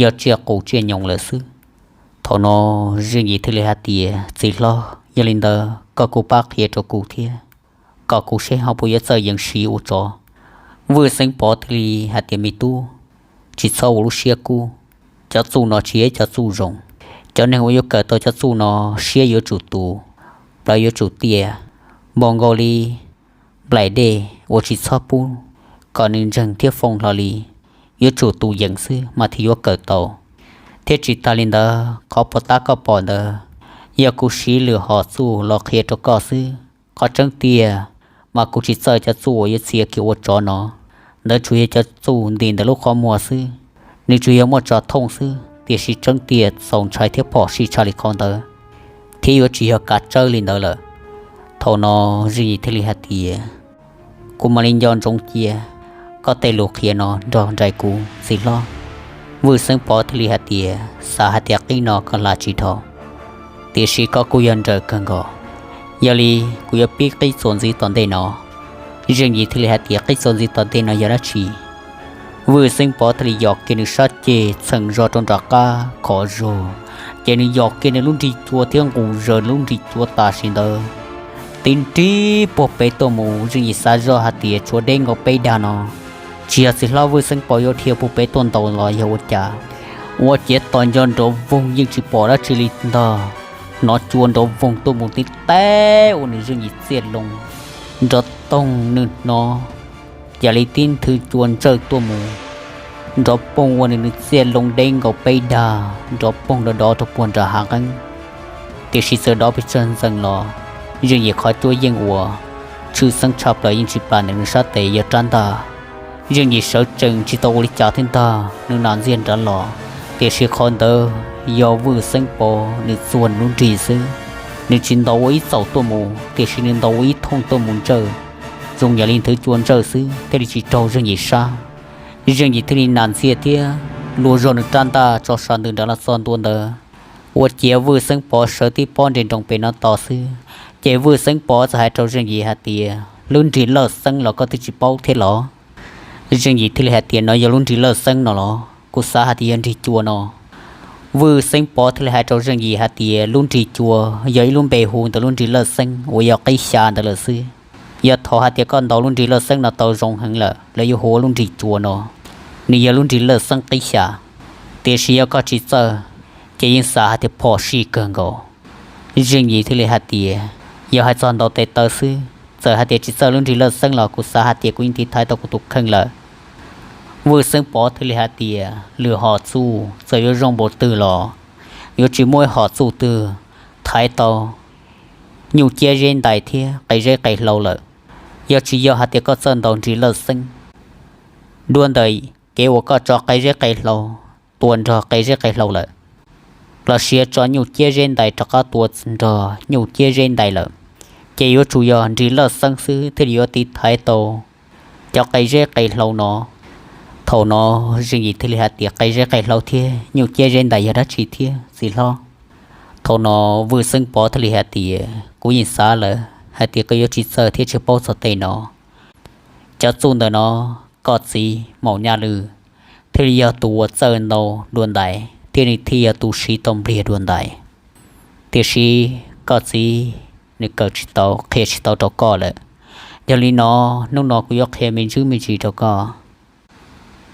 yog tsiaj qus tsiaj nyoos lawm xwb. Thaum no Zeej Yim thiaj li hais tias, Txiv hlob, yog li ntawd koj kuj pab qhia rau kuv thiab, kom kuv seb ho puas yuav txawj yees siv ua tsov. Vwj Xeeb Pov thiaj li hais tias, Me tub, tsis txhob ua lub siab kub. Cov txuj no tsis yog cov txuj zoo. Cov neeg uas yuav kawm tau cov txuj no siab yuav tsum tus, plawv yuav tsum tiaj, npaum nkaus li nplaim dej uas tsis txhob pub kom nws ntseeg thiab foo hlo li, yuav tsum tus yeem xwb mas thiaj yuav kawm tau. Thiab tsis tas li ntawd, qhov puas tab koj pom ntawd, yog kuv siv lwm hom txuj los qhia rau koj xwb. Qhov tseeb tiag mas kuv tsis txawj cov txuj uas yuav txia kiag ua tsov no. Ntawd tsuas yog cov txuj ntim ntawm lub qhov muag xwb, nws tsuas yog muaj tso thooj xwb, tiam sis tseeb tiag txaus ntshai thiab phom sij tshaj li qhov ntawd, thiab yuav tsis yog kav tsawb li ntawd lawm. Thaum no Zeej Yim thiaj li hais tias, Kuv mam li nco ntsoov cia koj tej lus qhia no nrog nraim kuv, txiv hlob. Vwj Xeeb Pov thiaj li hais tias, Xav hais tias qib no koj hla tsis dhau, tiam sis koj kuj yog nrawm kawg nkaus. Yog li kuv yuav pib qib txuas ntxiv tom ntej no. Zeej Yim thiaj li hais tias, Qib txuas ntxiv tom ntej no yog dab tsi? Vwj Xeeb Pov thiaj li yos kiag nws sab ceg txheem zog rau nram qab khov zog, ces nws yos kiag nws lub nrig cua thiab nqus zaws lub nrig cua tam sim ntawd tib nrig puag pem tuaj mus. Zeej Yim xav zoj hais tias tshuav deb nkaus peb dag no, tsis yog txiv hlob Vwj Xeeb Pov yuav dhia puag pem tuaj ntaus los yog ua cas, ua ciav tos nco nrov voog yeej tsis pom dab tsi li ntag. Hnov cua nrov voog tuaj mus tib teb ua nws Zeej Yim txiaj loo nrov toog, nws hnov yam li tib nthwv cua ntsawj tuaj mus nrov poog ua nws, nws txiaj loo deb nkaus peb dag nrov poog dov dov rau puag nram hav qeeb. Tiam sis txawm dov pes tsawg ntxees los, Zeej Yim qhov cuab yeej ua tshwj xeeb tshaj plaws yeej tsis plam ntawm nws sab tes yog rab ntaj. Zeej Yim sawv tsees tsis tau ua li cas thiab ntag, nws nam ntxiag nrad los, tiam sis qhov ntawd yog Vwj Xeeb Pov nws txuag nws lub nrig xwb. Nws tsis ntaus ua ib txaum tuaj mus, tiam sis nws ntaus ua ib thooj tuaj mus ntsawj, zoo yam li nthwv cua ntsawj xwb thiaj li tsis raug Zeej Yim sab. Zeej Yim thiaj li nam ntxiag thiab luag zog nws rab ntaj tso sas ntws nrad los txog ntua ntawd, ua ciav Vwj Xeeb Pov sawv tib pob nres nroos pem no tos xwb. Ces Vwj Xeeb Pov txawm hais rau Zeej Yim hais tias, lub nrig lawj xeeb los koj twb tsis paub thiab los? Zeej Yim thiaj li hais tias, no yog lub nrig lawj xeeb no los? Kuv xav hais tias yog nrig cua no. Vwj Xeeb Pov thiaj li hais rau Zeej Yim hais tias, lub nrig cua yog ib lub npe hu ntawm lub nrig lawj xeeb uas yog qib xya ntawd lawm xwb. Yog thaum hais tias koj ntaus lub nrig lawj xeeb no tau zoo heev lawm, lawv yuav hu ua lub nrig cua no. Nws yog lub nrig lawj xeeb qib xya, tiam sis yog koj tsis txawj, ces yeej xav hais tias phom sij kawg nkaus. Zeej Yim thiaj li hais tias, yog hais txog ntaus tes taw xwb, txawm hais tias tsis txawj lub nrig lawj xeeb los kuv xav hais tias kuv yeej tiv thaiv tau kuv tus kheej lawm. Vwj Xeeb Pov thiaj li hais tias, lwm hom txuj txawm yuav zoo npaum twg los yuav tsis muaj ib hom txuj twg thaiv tau nyuj ciab zeb ntais thiab qe zeb qe hlau lawm. Yog tsis yog hais tias koj txawj ntaus nrig lawj xeeb, dua ntawm kev uas koj tso qe zeb qe hlau tua nrog qe zeb qe hlau lawm, los sis tso nyuj ciab zeb ntais rov qab tua nrog nyuj ciab zeb ntais lawm, ces yuav tsum yog nrig lawj xeeb xwb thiaj li yuav tiv thaiv tau cov qe zeb qe hlau no. Thaum no Zeej Yim thiaj li hais tias, qe zeb qe hlau thiab nyuj ciab zeb ntais yog dab tsi thiab txiv hlob? Thaum no Vwj Xeeb Pov thiaj li hais tias, kuv yeej xav lawm hais tias koj yuav tsis txawj thiab tsis paub txog tej no. Cov txuj ntawm no koj txiv Maum Nyaj Lwm thiaj li yog tus uas txawj ntaus dua ntais thiab nws thiaj yog tus siv tau npliag dua ntais. Tiam sis koj txiv nws kawm tsis tau qhia tsis tau rau koj lawm. Yog li no, hnub no kuv yuav qhia me ntsis me ntsis rau koj.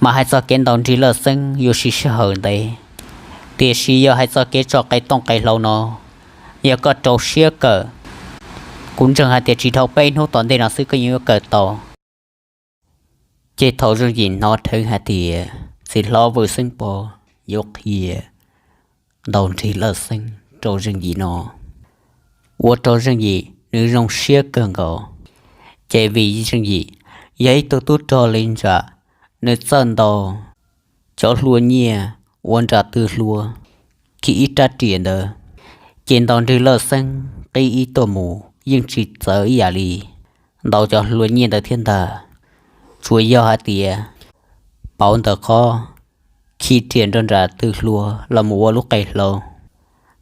Mas hais txog kev ntaus nrig lawj xeeb yuav siv sij hawm ntev, tiam sis yog hais txog kev tso qe tooj qe hlau no, yog koj rau siab kawm, kuv ntseeg hais tias tsis dhau peb hnub tom ntej no xwb koj yeej yuav kawm tau. Ces thaum Zeej Yim hnov dheev hais tias txiv hlob Vwj Xeeb Pov yuav qhia ntaus nrig lawj xeeb rau Zeej Yim no, ua rau Zeej Yim nws zoo siab kawg nkaus. Ces vim Zeej Yim yog ib tug tub rog li ntsam, nws txawj ntaus cov hlua nyiaj ua nram tw hlua khi ib rab riam ntawd, ces ntaus nrig lawj xeeb qib ib tuaj mus yeej tsis txawv ib yam li ntaus cov hlua nyiaj ntawd thiab ntag. Tsuas yog hais tias pauv ntawm qhov khi riam nrog nram tw hlua los mus ua lub qe hlau,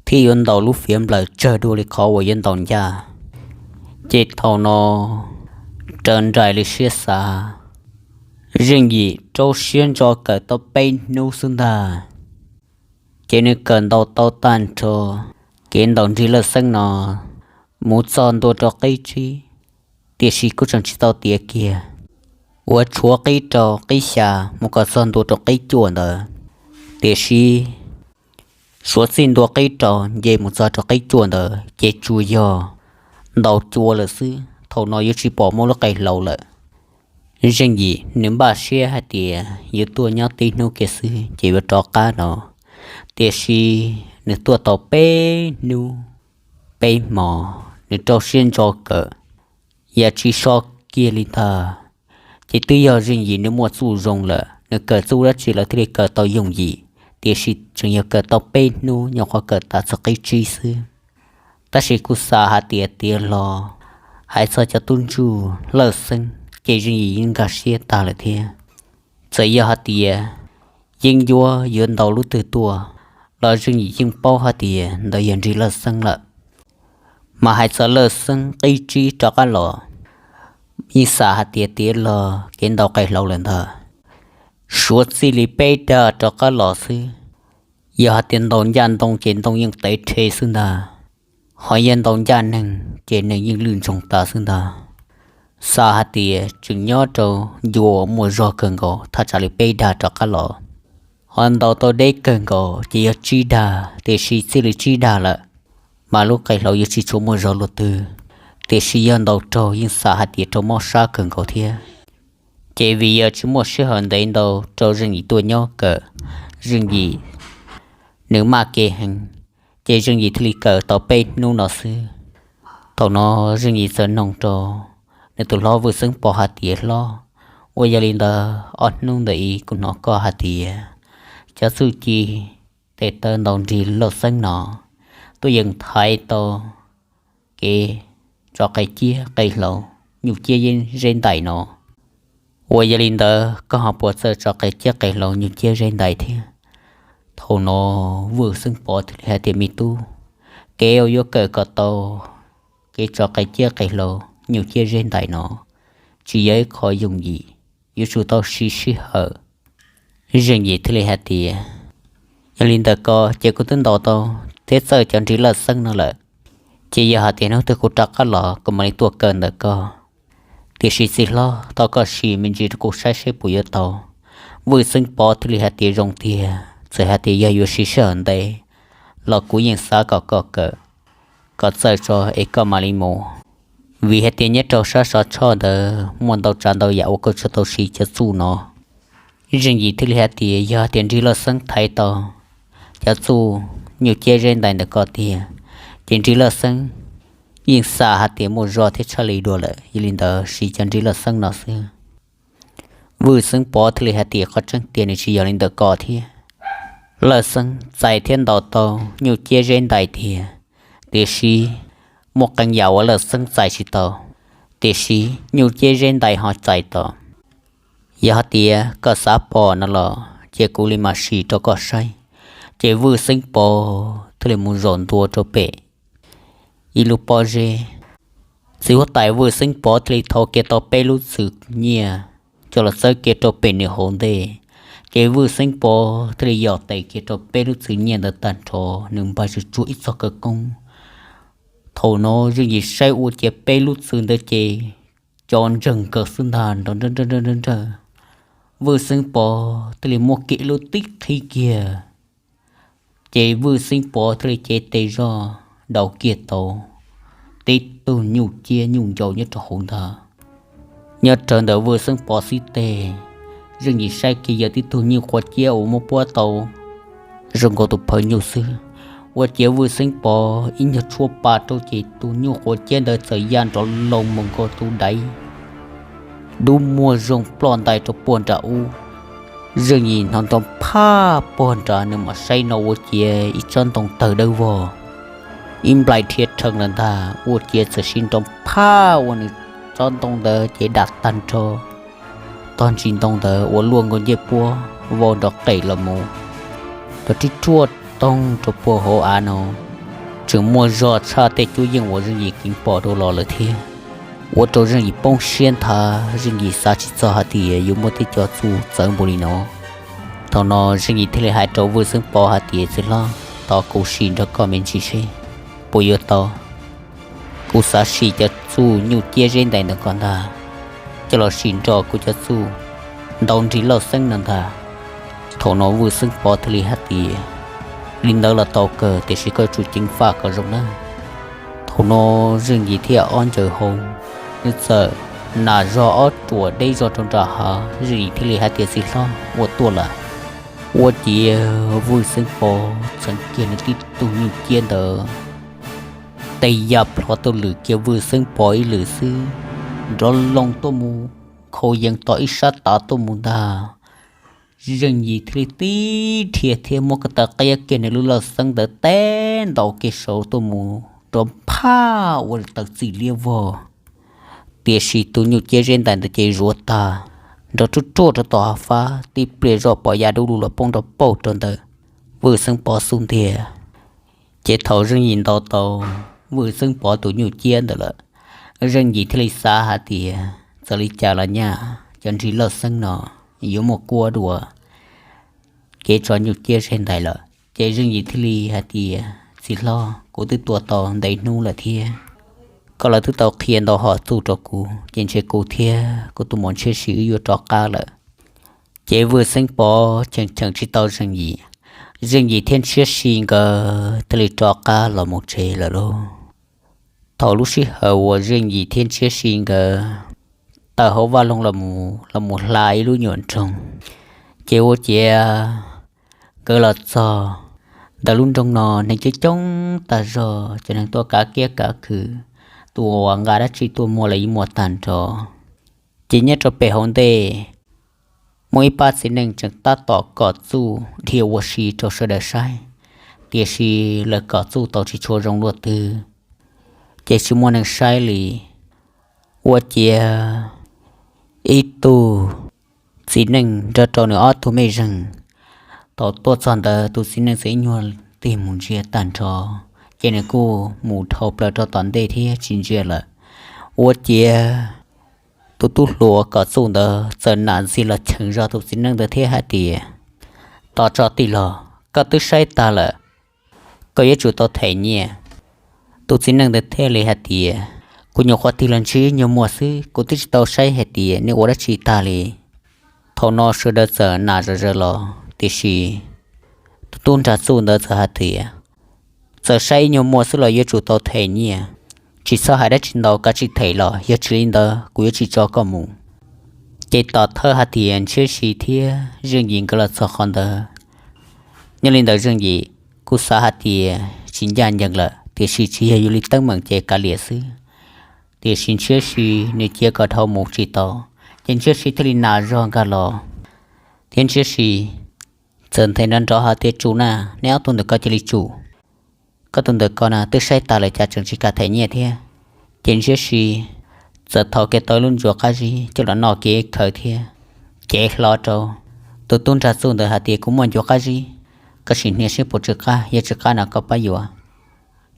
thiab yuav ntaus lub fiav nplawm tsawg dua li qhov uas yuav ntaus ncaj. Ces thaum no raws nraim li siab xav, Zeej Yim rau siab ntso kawm tau peb hnub xwb ntag, ces nws kawm ntaus tau tag nrho kev ntaus nrig lawj xeeb no mus txog ntua rau qib tsib, tiam sis kuj tseem tsis tau tiav kiag, uas tshuav qib rau qib xya mus kom txog ntua rau qib cuaj ntawd. Tiam sis suav txij ntua qib rau nce mus txog rau qib cuaj ntawd ces tsuas yog ntaus cua lawm xwb, thaum no yuav tsis pom muaj lub qe hlau lawm. Zeej Yim nws npaj siab hais tias yuav tuaj nyob tib hnub kiag xwb ces yuav rov qab no, tiam sis nws tuaj tau peb hnub peb hmo, nws rau siab ntso kawm, yam tsis so kiag li ntag. Ces twb yog Zeej Yim nws muaj txuj zoo lawm, nws kawm txuj dab tsi lawm thiaj li kawm tau yooj yim, tiam sis tseem yog kawm tau peb hnub nyuam qhuav kawm tas txog qib tsib xwb. Tab sis kuj xav hais tias tiav los hais txog cov tub ntsuj lawj xeeb ces Zeej Yim yeej nkag siab tag lawm thiab. Txawm yog hais tias yeeb ncuab yuav ntaus lub twg tuaj los Zeej Yim yeej paub hais tias ntawd yog nrig lawj xeeb lawm. Mas hais txog lawj xeeb qib tsib rov qab los, yeej xav hais tias tiav los kev ntaus qe hlau lawm ntag. Suav txij li peb dag rov qab los xwb, Yog hais tias ntaus ncaj ntoo ces ntoo yeej tev rhe xwb ntag, ho yog ntaus ncaj neeg ces neeg yeej lwj ntsoog tas xwb ntag. Xav hais tias tseem nyob rau ncua muaj zog kawg nkaus, thaj tsam li peb dag rov qab los, ho ntaus tau deb kawg nkaus ces yog tsib dag, tiam sis txij li tsib dag lawm mas lub qe hlauv yuav tsis tshua muaj zog luaj twg. Tiam sis yog ntaus raug yeej xav hais tias raug mob sab kawg nkaus thiab. Ces vim yog tsis muaj sij hawm ntev ntau rau Zeej Yim tuaj nyob kawm, Zeej Yim nws maj kev heev, ces Zeej Yim thiaj li kawm tau peb hnub no xwb. Thaum no Zeej Yim txawm noog rau nws tus hlob Vwj Xeeb Pov hais tias, Hlob, ua yog li ntawd ob hnub ntawd ib kuv hnov koj hais tias cov txuj ci tes taw ntaus nrig laj xeeb no tuaj yeem thaiv tau kev tso qe ciab qe hlauv, nyuj ciab zeb ntais no. Ua yog li ntawd koj ho puas txawj tso qe ciab qe hlauv, nyuj ciab zeb ntais thiab? Thaum no Vwj Xeeb Pov thiaj li hais tias, Me tub, kev uas yuav kawm kom tau kev tso qe ciab qe hlauv, nyuj ciab zeb ntais no tsis yog ib qho yooj yim, yuav tsum tau siv sij hawm. Zeej Yim thiaj li hais tias, Yog li ntawd ko ces kuv twb ntaus tau thiab txawj cov nrig laj xeeb no lawm, ces yog hais tias hnub twg kuv rov qab los kuv mam li tuaj kawm ntawm koj. Tiam sis txiv hlob, thov koj sim me ntsis rau kuv saib seb puas yuav tau. Vwj Xeeb Pov thiaj li hais tias, Zoo tiag, txawm hais tias yog yuav siv sij hawm ntev los kuv yeej xav kom koj kawm kom txawj tso es koj mam li mus, vim hais tias nyob rau sab Sov Tshoj ntawd muaj ntau tsav ntau yam uas koj tsis tau siv cov txuj no. Zeej Yim thiaj li hais tias, Yog hais tias nrig laj xeeb thaiv tau cov txuj nyuj ciab zeb ntais ntawm koj tiag, ces nrig laj xeeb yeej xav hais tias muaj zog thiab tshaj li dua lawm, yog li ntawd siv cov nrig laj xeeb no xwb. Vwj Xeeb Pov thiaj li hais tias, Qhov tseeb tiag nws tsis yog li ntawm ko thiab. Laj xeeb txais thiab ntaus tau nyuj ciab zeb ntais tiag, tiam sis muaj qee yam uas laj xeeb txais tsis tau, tiam sis nyuj ciab zeb ntais ho txais tau. Yog hais tias koj xav pom no los cia kuv li mam sim rau koj saib. Ces Vwj Xeeb Pov thiaj li mus zaum ntua rau pem ib lub pob zeb. Txiv huab tais Vwj Xeeb Pov thiaj li thau kiag tau peb lub txwm nyiaj coj los txawb kiag rau pem nws hauv ntej. Ces Vwj Xeeb Pov thiaj li yos tes kiag rau peb lub txwm nyiaj ntawd tag nrho, nws npaj tsuag tsuag ib txoj khawv koob. Thaum no Zeej Yim saib ua ciav peb lub txwm ntawd ces co ntseeg kawg xwb ntag, nrov nrawj nrawj nrawj nrawj. Vwj Xeeb Pov thiaj li muab kiag lub tib qhib kiag, ces Vwj Xeeb Pov thiaj li cev tes zog daus kiag tau tib tug nyuj ciab nyuj ncau nyob rau hauv ntag. Nyob raws ntawm Vwj Xeeb Pov xib teg, Zeej Yim saib kiag yog tib tug nyuj quav ciab uas muab puab tau zoo nkaus tus phaw nyuj xwb. Ua ciav Vwj Xeeb Pov ib nyuag tshuab pa rau ces tus nyuj quav ciab ntawd txawm ya nrov loo mus nkaus tus daiv dub muag zoo ploj ntais rau puag nram ub. Zeej Yim hnov nrov phaj puag nrad, nws mam saib no ua ciav ib tsob ntoo tawg dawb vog, ib nplais rhiav rhees lawm ntag. Ua ciav txawm sim nrov phaj ua nws tsob ntoo ntawd ces dam tag nrho tog ntsis ntoo ntawd uas luaj nkaus ncej puab vau nrov qes los mus, nrov rib ruaj toog rau puag hauv av no. Tseem muaj zog tshaj tej cuab yeej uas Zeej Yim keev pom rau los lawm thiab. Ua rau Zeej Yim poob siab nthav, Zeej Yim xav tsis txog hais tias yuav muaj tej cov txuj txawv npaum li no. Thaum no Zeej Yim thiaj li hais rau Vwj Xeeb Pov hais tias, Txiv hlob, thov kuv sim nrog koj me ntsis seb puas yuav tau. Kuv xav sim cov txuj nyuj ciab zeb ntais ntawm ko ntag, coj los sim nrog kuv cov txuj ntaus nrig laj xeeb no ntag. Thaum no Vwj Xeeb Pov thiaj li hais tias, Li ntawd los tau kawg, tiam sis koj yuav tsum ceev faj kom zoo nawb. Thaum no Zeej Yim thiaj ob ncaws hau, nws txawm nas zog ob ruam deb zog rau nram hav. Zeej Yim thiaj li hais tias, Txiv hlob, ua tuaj lawm. Ua ciav Vwj Xeeb Pov txheev kiag nws tib tug nyuj ciab ntawd, tes ya plhov tuaj lwm kiag Vwj Xeeb Pov ib lwm xwb, nrov loo tuaj mus, khau yees tom ib sab tav tuaj mus ntag. Zeej Yim thiaj li tib rhia thiab muab ko taw qiab kiag nws lub laj xeeb ntawd teb ntaus kiag saud tuaj mus nrov phaj ua taws txim liab vog. Tiam sis tus nyuj ciab zeb ntais ntawd ces zuav tag, nrov ruaj ruaj rau tom hav fab, tib pliag zoj pom ya dub lug los poob nrov pauj rau ntawm Vwj Xeeb Pov xub ntiag. Ces thaum Zeej Yim ntaus tau Vwj Xeeb Pov tus nyuj ciab ntawd lawm, Zeej Yim thiaj li xav hais tias txawm li cas los nyaj cov nrig laj xeeb no yuav muaj kuab dua kev tso nyuj ciab zeb ntais lawm. Ces Zeej Yim thiaj li hais tias, Txiv hlob, kuv twb tua tau ntev hnub lawm thiab, koj los twb tau qhia ntau hom txuj rau kuv, ces ntshe kuv thiab kuv tus muam Ntshiab Si wb yuav rov qab lawm. Ces Vwj Xeeb Pov cheem cheem tsis tau Zeej Yim, Zeej Yim thiab Ntshiab Si nkawd thiaj li rov qab los mus tsev lawm lauj. Thaum lub sij hawm uas Zeej Yim thiab Ntshiab Si nkawd tawm hauv vaj loog los mus hla ib lub nyuam nroog, ces ua ciav nkawd los txog ntawm lub nroog no neeg coob coob tag zog, cov neeg tuaj kav kiab kav khw, tus uas nqa dab tsi tuaj muag los yeej muaj tag nrho. Ces nyob rau pem hauv ntej muaj ib pab txiv neej tseem tab tom kom txuj dhia ua si rau sawv daws saib, tiam sis lawv kom txuj tau tsis tshua zoo luaj twg, ces tsis muaj neeg saib li. Ua ciav ib tug txiv neej nrog rau nws ob tug mej zeeg, thaum tuaj txog ntawd tus txiv neej txawm ib nyuag tig mus ntsia tag nrho, ces nws kuj mus dhau plaws rau tom ntej thiab tsis ntsia lawm. Ua ciav tus tub hluas kom txuj ntawd txawm nam ntxiag los cheem zog tus txiv neej ntawd thiab hais tias, Tos tso tij laug, koj twb saib tag lawm, koj yuav tsum tau them nyiaj. Tus txiv neej ntawd thiaj li hais tias, Kuv nyuam qhuav tig los ntsib nyuag muag xwb, kuv twb tsis tau saib hais tias nws ua dab tsi tag li. Thaum no sawv daws txawm nam zom zaws los, tiam sis tus tub nrag txuj ntawd txawm hais tias, Txawm saib ib nyuag muag xwb los yuav tsum tau them nyiaj, tsis txhob hais dab tsi ntau, kav tsij them los yog tsis li ntawd kuv yuav tsis tso koj mus. Ces tom thawj hais tias Ntshiab Si thiab Zeej Yim nkawd los txog qhov ntawd. Nyob li ntawd Zeej Yim kuj xav hais tias tsis ncaj ncees lawm, tiam sis tsis yog yus li teeb meem ces kav liam xwb. Tiam sis Ntshiab Si nws cia kom dhau mus tsis tau, ces Ntshiab Si thiaj li nam zog nkag los, thiab Ntshiab Si txawm nthe nrov nrov hais tias, Tsum na, neb ob tug ntawm ko cia li tsum. Koj tus ntawm ko na twb saib tas lawm cas tseem tsis kam them nyiaj thiab. Ces Ntshiab Si txawm thau kiag tau ib lub ncuav qab zib coj los noj kiag ib khawv thiab cev hlo rau tus tub nrag txuj ntawd hais tias, Kuv muaj ncuav qab zib, koj sim hnia seb puas tsw qab, yog tsw qab no koj pab yuav.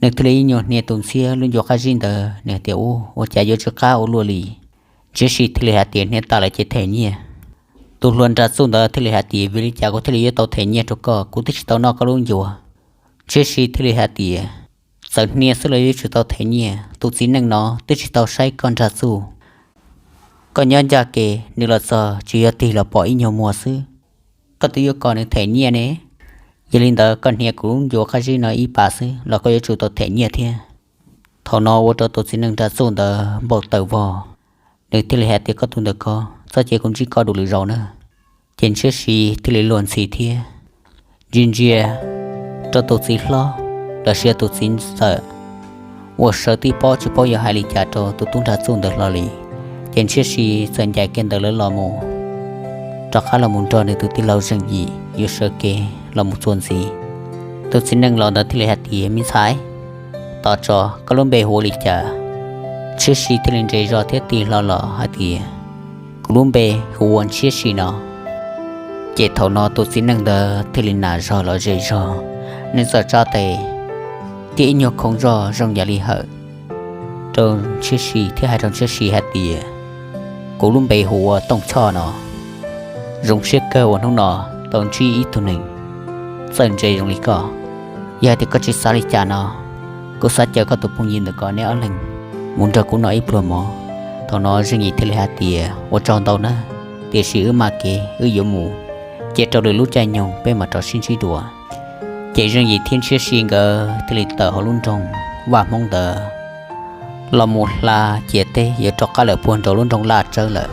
Nws thiaj li ib nyuag hnia tus ntxhiab lub ncuav qab zib ntawd, nws hais tias, Ub, ua cas yuav tsw qab ua luaj li. Ntshiab Si thiaj li hais tias, Hnia tas lawm ces them nyiaj. Tus hluas nrag txuj ntawd thiaj li hais tias, Vim li cas kuv thiaj li yuav tau them nyiaj rau koj, kuv twb tsis tau noj koj lub ncuav. Ntshiab Si thiaj li hais tias, Txawm hnia xwb los yuav tsum tau them nyiaj, tus txiv neej no twb tsis tau saib koj nrag txuj. Koj nyob ncaj kev, nws los txog tsis yog tig los pom ib nyuag muag xwb, koj twb yuav kom nws them nyiaj ne. Yog li ntawd koj hnia kuv lub ncuav qab zib no ib pas xwb los koj yuav tsum tau them nyiaj thiab. Thaum no ua rau tus txiv neej nrag txuj ntawd npau taws vog, nws thiaj li hais tias, Koj tus ntawm ko, txoj kev kuv ntsib koj du lwm zaus na. Ces Ntshiab Si thiaj li luag ntxhi thiab ntsia ntsia rau tus txiv hlob los sis tus txiv ntxawm uas sawv tib pob tsis paub yuav hais li cas rau tus tub nrag txuj ntawd hlo li. Ces Ntshiab Si txawm ncaim kiag ntawm lawv los mus, rov qab los mus nrog nws tus tij laug Zeej Yim yuav sawv kev los mus txuas ntxiv. Tus txiv neej laus ntawd thiaj li hais tias, Me ntxhais, tos tso, koj lub npe hu ua li cas? Ntshiab Si thiaj li nres zog thiab tig hlo los hais tias, Kuv lub npe hu ua Ntshiab Si no. Ces thaum no tus txiv neej ntawd thiaj li nam zog los ze zog, nws txawm tsa tes thiab ib nyuag khoov zog zoo yam li hawm rau Ntshiab Si thiab hais rau Ntshiab Si hais tias, Kuv lub npe hu ua Tooj Choj no. Zoo siab kawg uas hnub no tau ntsib ib tug neeg txawj ntse zoo li koj. Yog hais tias koj tsis xav li cas no, kuv xav caw koj tus phooj ywg ntawm ko neb ob leeg mus nrog kuv noj ib pluag mov. Thaum no Zeej Yim thiaj li hais tias, Ua tsaug ntau na, tiam sis wb maj kev wb yuav mus, cia rau lwm lub caij nyoog peb mam rov sib ntsib dua. Ces Zeej Yim thiab Ntshiab Si nkawd thiaj li tawm hauv lub nroog Vaj Hmoob ntawd los mus hla ciam teb yuav rov qab lawm puag nraum lub nroog Laj Tsawb lawm.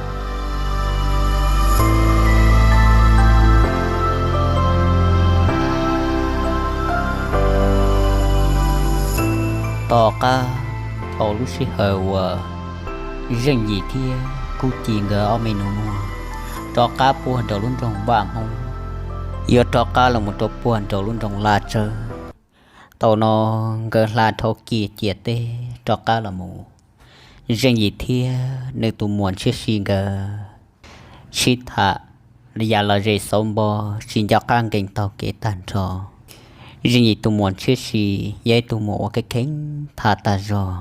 Tom qab thaum lub sij hawm uas Zeej Yim thiab Kub Ci nkawd ob me nus muag rov qab puag nraum lub nroog Vaj Hmoob, yuav rov qab los mus rau puag nraum lub nroog Laj Tsawb. Thaum no nkawd hla dhau kiag ciam teb rov qab los mus, Zeej Yim thiab nws tus muam Ntshiab Si nkawd sib tham yam los ze xauv npo, tsis nco qab nkees taug kev tag nrho. Zeej Yim tus muam Ntshiab Si yog ib tug muam uas kheev kheev tham tag zog,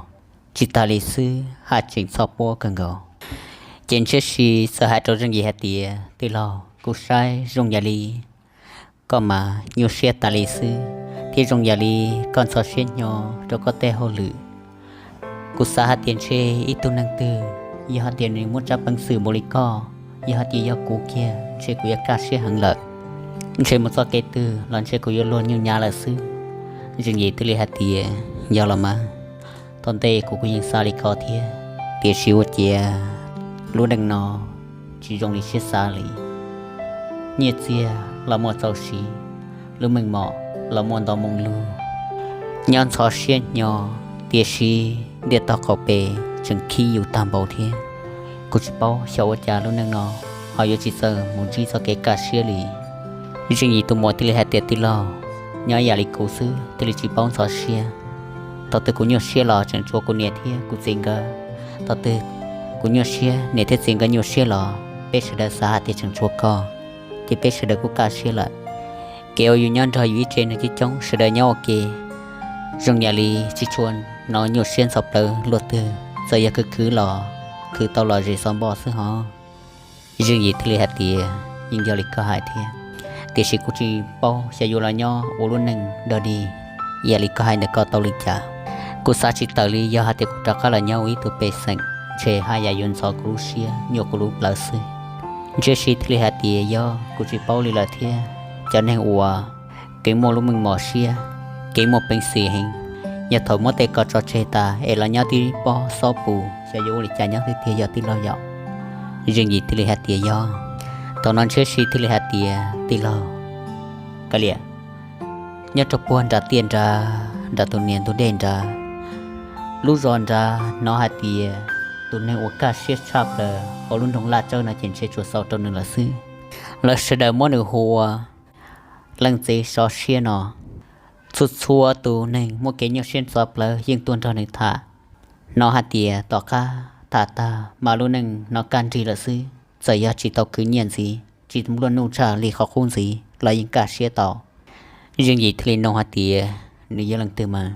tsis tas li xwb haj tseem txhoj pob kawg nkaus. Ces Ntshiab Si txawm hais rau Zeej Yim hais tias, Tij laug, kuv saib zoo yam li koj mas nyuaj siab tas li xwb, thiab zoo yam li koj ntxhov siab hnyo rau koj tej hauj lwm. Kuv xav hais tias ntshe ib tug neeg twg yog hais tias nws muaj tsab peev xwm npaum li koj, yog hais tias yog kuv kiag ntshe kuv yuav kaj siab heev lawm. Ntshe mus txoj kev twg los ntshe kuv yuav luag nyuj nyav lawm xwb. Zeej Yim thiaj li hais tias, yog los mas, thaum ntej kuv kuj yeej xav li ko thiab, tiam sis ua ciav lub neej no tsis zoo li siab xav li. Nyiaj txiag los muaj txaus siv, lub meej mom los muaj ntau moo lug. Nyob ntxhov siab hnyo, tiam sis ntiaj teb qaum pes tseem khib yus tag npaum thiab. Kuv tsis paub xyov ua cas lub neej no ho yuav tsis txawj mus ntsib txoj kev kaj siab li. Zeej Yim tus muam thiaj li hais tias, tij laug, nyob yam li kuv xwb thiaj li tsis paub ntxhov siab. Thaum twg kuv nyuaj siab los tseem tshuav kuv niam thiab kuv txiv nkawd. Thaum twg kuv nyuaj siab, niam thiab txiv nkawd nyuaj siab los peb sawv daws xav hais tias tseem tshuav koj, ces peb sawv daws kuj kaj siab lawm. Kev uas yus nyob nrog yus ib tse neeg coob coob sawv daws nyob ua ke, zoo yam li tsis tshua hnov nyuaj siab ntxhov plawv luaj twg, txawm yog khwv khwv los khwv tau los zem xov npoj xwb hov. Zeej Yim thiaj li hais tias, yeej yog li koj hais thiab, tiam sis kuv tsis paub xyov yuav los nyob ua lub neej dog dig yam li koj hais ntawm koj tau li cas. Kuv xav tsis tawm li, yog hais tias kuv rov qab los nyob ua ib tug pej xeem, ntshe haj yam yuav ntxhov kuv lub siab nyuaj kuv lub plawv xwb. Ntshiab Si thiaj li hais tias, yog kuv tsis paub li lawm thiab, cov neeg uas kev muaj lub meej mom siab, kev muaj peev xwm heev, yog thaum muab tej ko tso tseg tas es los nyob tib pob xob pus xyov yuav ua li cas nyob xwb tiag yog tij laug yom. Zeej Yim thiaj li hais tias, yog. Thaum no Ntshiab Si thiaj li hais tias, tij laug, kav liam, nyob rau puag nram tiaj nrad, nram tus niam ntug dej nrad, lub zos nrad hnov hais tias tus neeg uas kaj siab tshaj plaws hauv lub nroog Laj Tsawb no ces ntshe tsuas xaus rau nws lawm xwb. Lawv sawv daws muab nws hu ua leej txiv sov siab no. Txhua txhua tus neeg muaj kev nyuaj siab ntxhov plawv yeej tuaj nrog nws tham. Hnov hais tias tom qab tham tag mas lub neej hnov kaj nrig lawm xwb, txawm yog tsis tau khwv nyiaj ntxiv, tsis luaj nuj tshaj li qhov qub ntxiv los yeej kaj siab tau. Zeej Yim thiaj li nug hais tias, nws yog leej twg mas?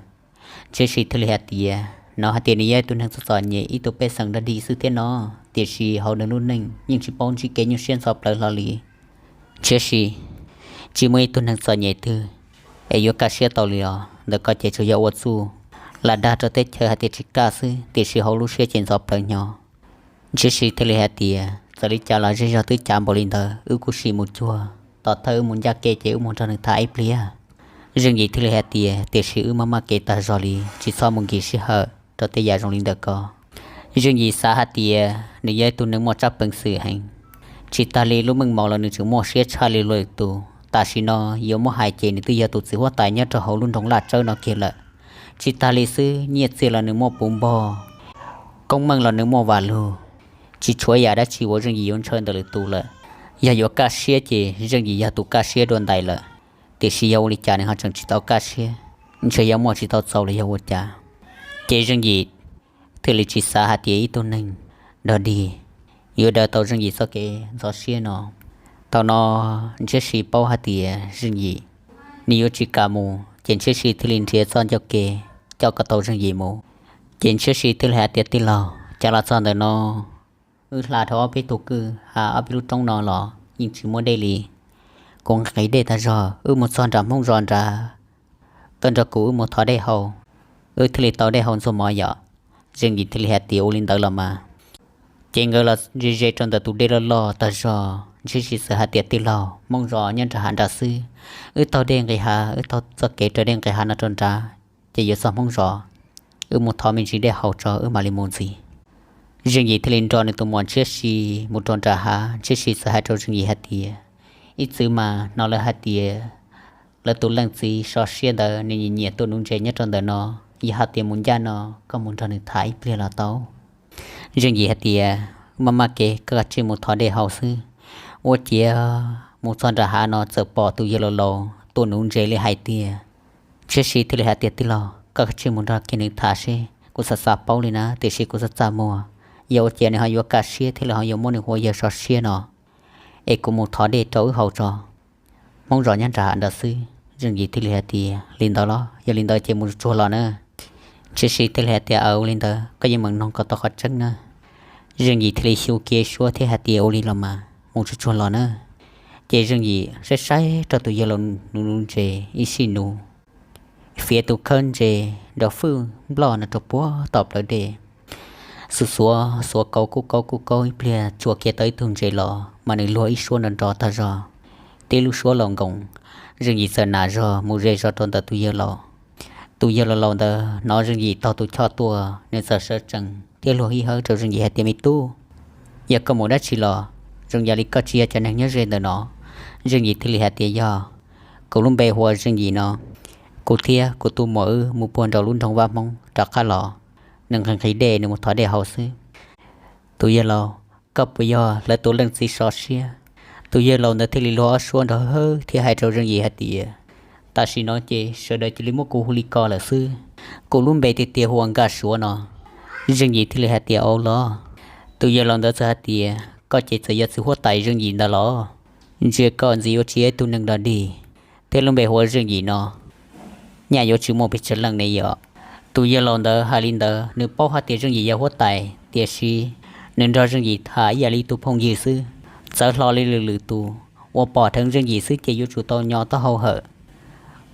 Ntshiab Si thiaj li hais tias, hnov hais tias nws yog ib tug neeg txom txom nyem, ib tug pej xeem dog dig xwb thiab no, tiam sis hauv nws lub neej yeej tsis paub ntsib kev nyuaj siab ntxhov plawv hlo li. Ntshiab Si, tsis muaj ib tug neeg txom nyem twg es yuav kaj siab tau li os. Ntawm koj ces tsuas yog ua txuj lam dag rau teb chaws hais tias tsis kaj xwb, tiam sis hauv lub siab ces ntxhov plawv hnyo. Ntshiab Si thiaj li hais tias, txawm li cas los zej zog twb cav npaum li ntawd, wb kuj sim mus cuag, tom thawj wb mus ncaj kev ces wb mus nrog nws tham ib pliag. Zeej Yim thiaj li hais tias, tiam sis wb maj maj kev tag zog li, tsis txhob mus nkim sij hawm rau tej yam zoo li ntawm ko. Zeej Yim xav hais tias nws yog ib tug neeg muaj tsab peev xwm heev, tsis tas li lub meej mom los nws tseem muaj siab tshaj li luag lwm tus. Tam sim no yuav muab hais ces nws twb yog tus txiv huab tais nyob rau hauv lub nroog Laj Tsawb no kiag lawm. Tsis tas li xwb, nyiaj txiag los nws muaj puv npog, koob meej los nws muaj vam lug, tsis tshuav yam dab tsi uas Zeej Yim yuav ntshaw ntawm lwm tus lawm. Yog yuav kaj siab ces Zeej Yim yog tus kaj siab dua ntais lawm, tiam sis yog ua li cas nws ho tseem tsis tau kaj siab, ntshe yog muaj tsis tau txaus los yog ua cas. Ces Zeej Yim thiaj li tsis xav hais tias ib tug neeg dog dig yuav daws tau Zeej Yim txoj kev ntxhov siab no. Thaum no Ntshiab Si paub hais tias Zeej Yim nws yuav tsis kam mus, ces Ntshiab Si thiaj li nrhiav txoj ncauj ke coj kom tau Zeej Yim mus. Ces Ntshiab Si thiaj li hais tias, tij laug, cas los txog ntawm no wb hla dhau ob peb tug kwj ha ob peb lub roob no los yeej tsis muaj dej li. Kuv nqhis dej tag zog, wb mus txog nram Hmoob zos nrad, koj nrog kuv wb mus thov dej haus, wb thiaj li tau dej haus ntxuag mov yom. Zeej Yim thiaj li hais tias, ua li ntawd los mas. Ces nkawd los ze ze rau ntawm tus dej loj loj tag zog, Ntshiab Si txawm hais tias, tij laug, Hmoob zos nyob nram hav nrad xwb, wb taug dej nqis hav, wb taug txoj kev raws dej nqis hav no rau nrad ces yuav txog Hmoob zos. Wb mus thov me ntsis dej haus tso wb mam li mus ntxiv. Zeej Yim thiaj li nrog nws tus muam Ntshiab Si mus rau nram hav. Ntshiab Si txawm hais rau Zeej Yim hais tias, ib txwm mas hnov lawv hais tias lawv tus leej txiv sov siab ntawd nws nyiam nyiam tua nuv ntses nyob rau ntawm no, yog hais tias mus ncaj no koj mus nrog nws tham ib pliag los tau. Zeej Yim hais tias, maj maj kev, koj kav tsij mus thov dej haus xwb. Ua ciav mus txog nram hav no txawm pom tus yawg laus laus tua nuv ntses li hais tiag. Ntshiab Si thiaj li hais tias, tij laug, koj kav tsij mus nrog kiag nws tham seb, kuv xav xav paub li na, tiam sis kuv txaj txaj muag, yog ua ciav nws ho yuav kaj siab thiab lawv ho yuav muab nws hu ua yawg sov siab no, es kuv mus thov dej rau wb haus tso. Hmoob zos nyob nram hav nrad xwb. Zeej Yim thiaj li hais tias, li ntawd los, yog li ntawd ces mus tsuag tsuag los na. Ntshiab Si thiaj li hais tias, aw, ua li ntawd koj yeej meem noog kom tau qhov tseeb na. Zeej Yim thiaj li xyu kiag suab thiab hais tias, ua li los mas, mus tsuag tsuag los na. Ces Zeej Yim saib saib rau tus yawg laus nuv nuv ntses ib sij nuv, fiav tus khawb ntses nrov fwj nploj no rau puag tom plawv dej. Xuav xuav xuav kauv kuj kauv kuj kauv ib pliag tsuam kiag tau ib tug ntses los mas nws luag ib suab nrov nrov tag zog, tib lub suab laus nkoos. Zeej Yim txawm nam zog mus ze zog rau ntawm tus yawg laus. Tus yawg laus laus ntawd hnov Zeej Yim taug tus choj tuaj, nws txawm sawv tsees thiab luag ib hawb rau Zeej Yim hais tias, Me tub, yog koj mus dab tsi los? Zoo yam li koj tsis yog cov neeg nyob ze ntawm no. Zeej Yim thiaj li hais tias, Yog, kuv lub npe hu ua Zeej Yim no. Kuv thiab kuv tus muam wb mus puag nraum lub nroog Vaj Hmoob rov qab los, nws nqhis nqhis dej, nws mus thov dej haus xwb. Tus yawg laus, koj puas yog lawv tus leej txiv sov siab? Tus yawg laus ntawd thiaj li luag ob suab nrov hawb thiab hais rau Zeej Yim hais tias, Tam sim no ces sawv daws cia li muab kuv hu li ko lawm xwb. Kuv lub npe tiag tiag hu ua Nkaj Suav no. Zeej Yim thiaj li hais tias, Au los. Tus yawg laus ntawd txawm hais tias, Koj ces txawm yog txiv huab tais Zeej Yim ntawd los? Ntsia koj ntxiv yuav tsis yog ib tug neeg dog dig, thiab lub npe hu ua Zeej Yim no nyaj yuav tsis muaj pes tsawg leej ne yom. Tus yawg laus ntawd hais li ntawd nws paub hais tias Zeej Yim yog huab tais, tiam sis nws nrog Zeej Yim tham ib yam li tus phooj ywg xwb, txawv hlo li lwm lwm tus, ua pom dheev Zeej Yim xwb ces yuav tsum tau nyo taub hau hawm.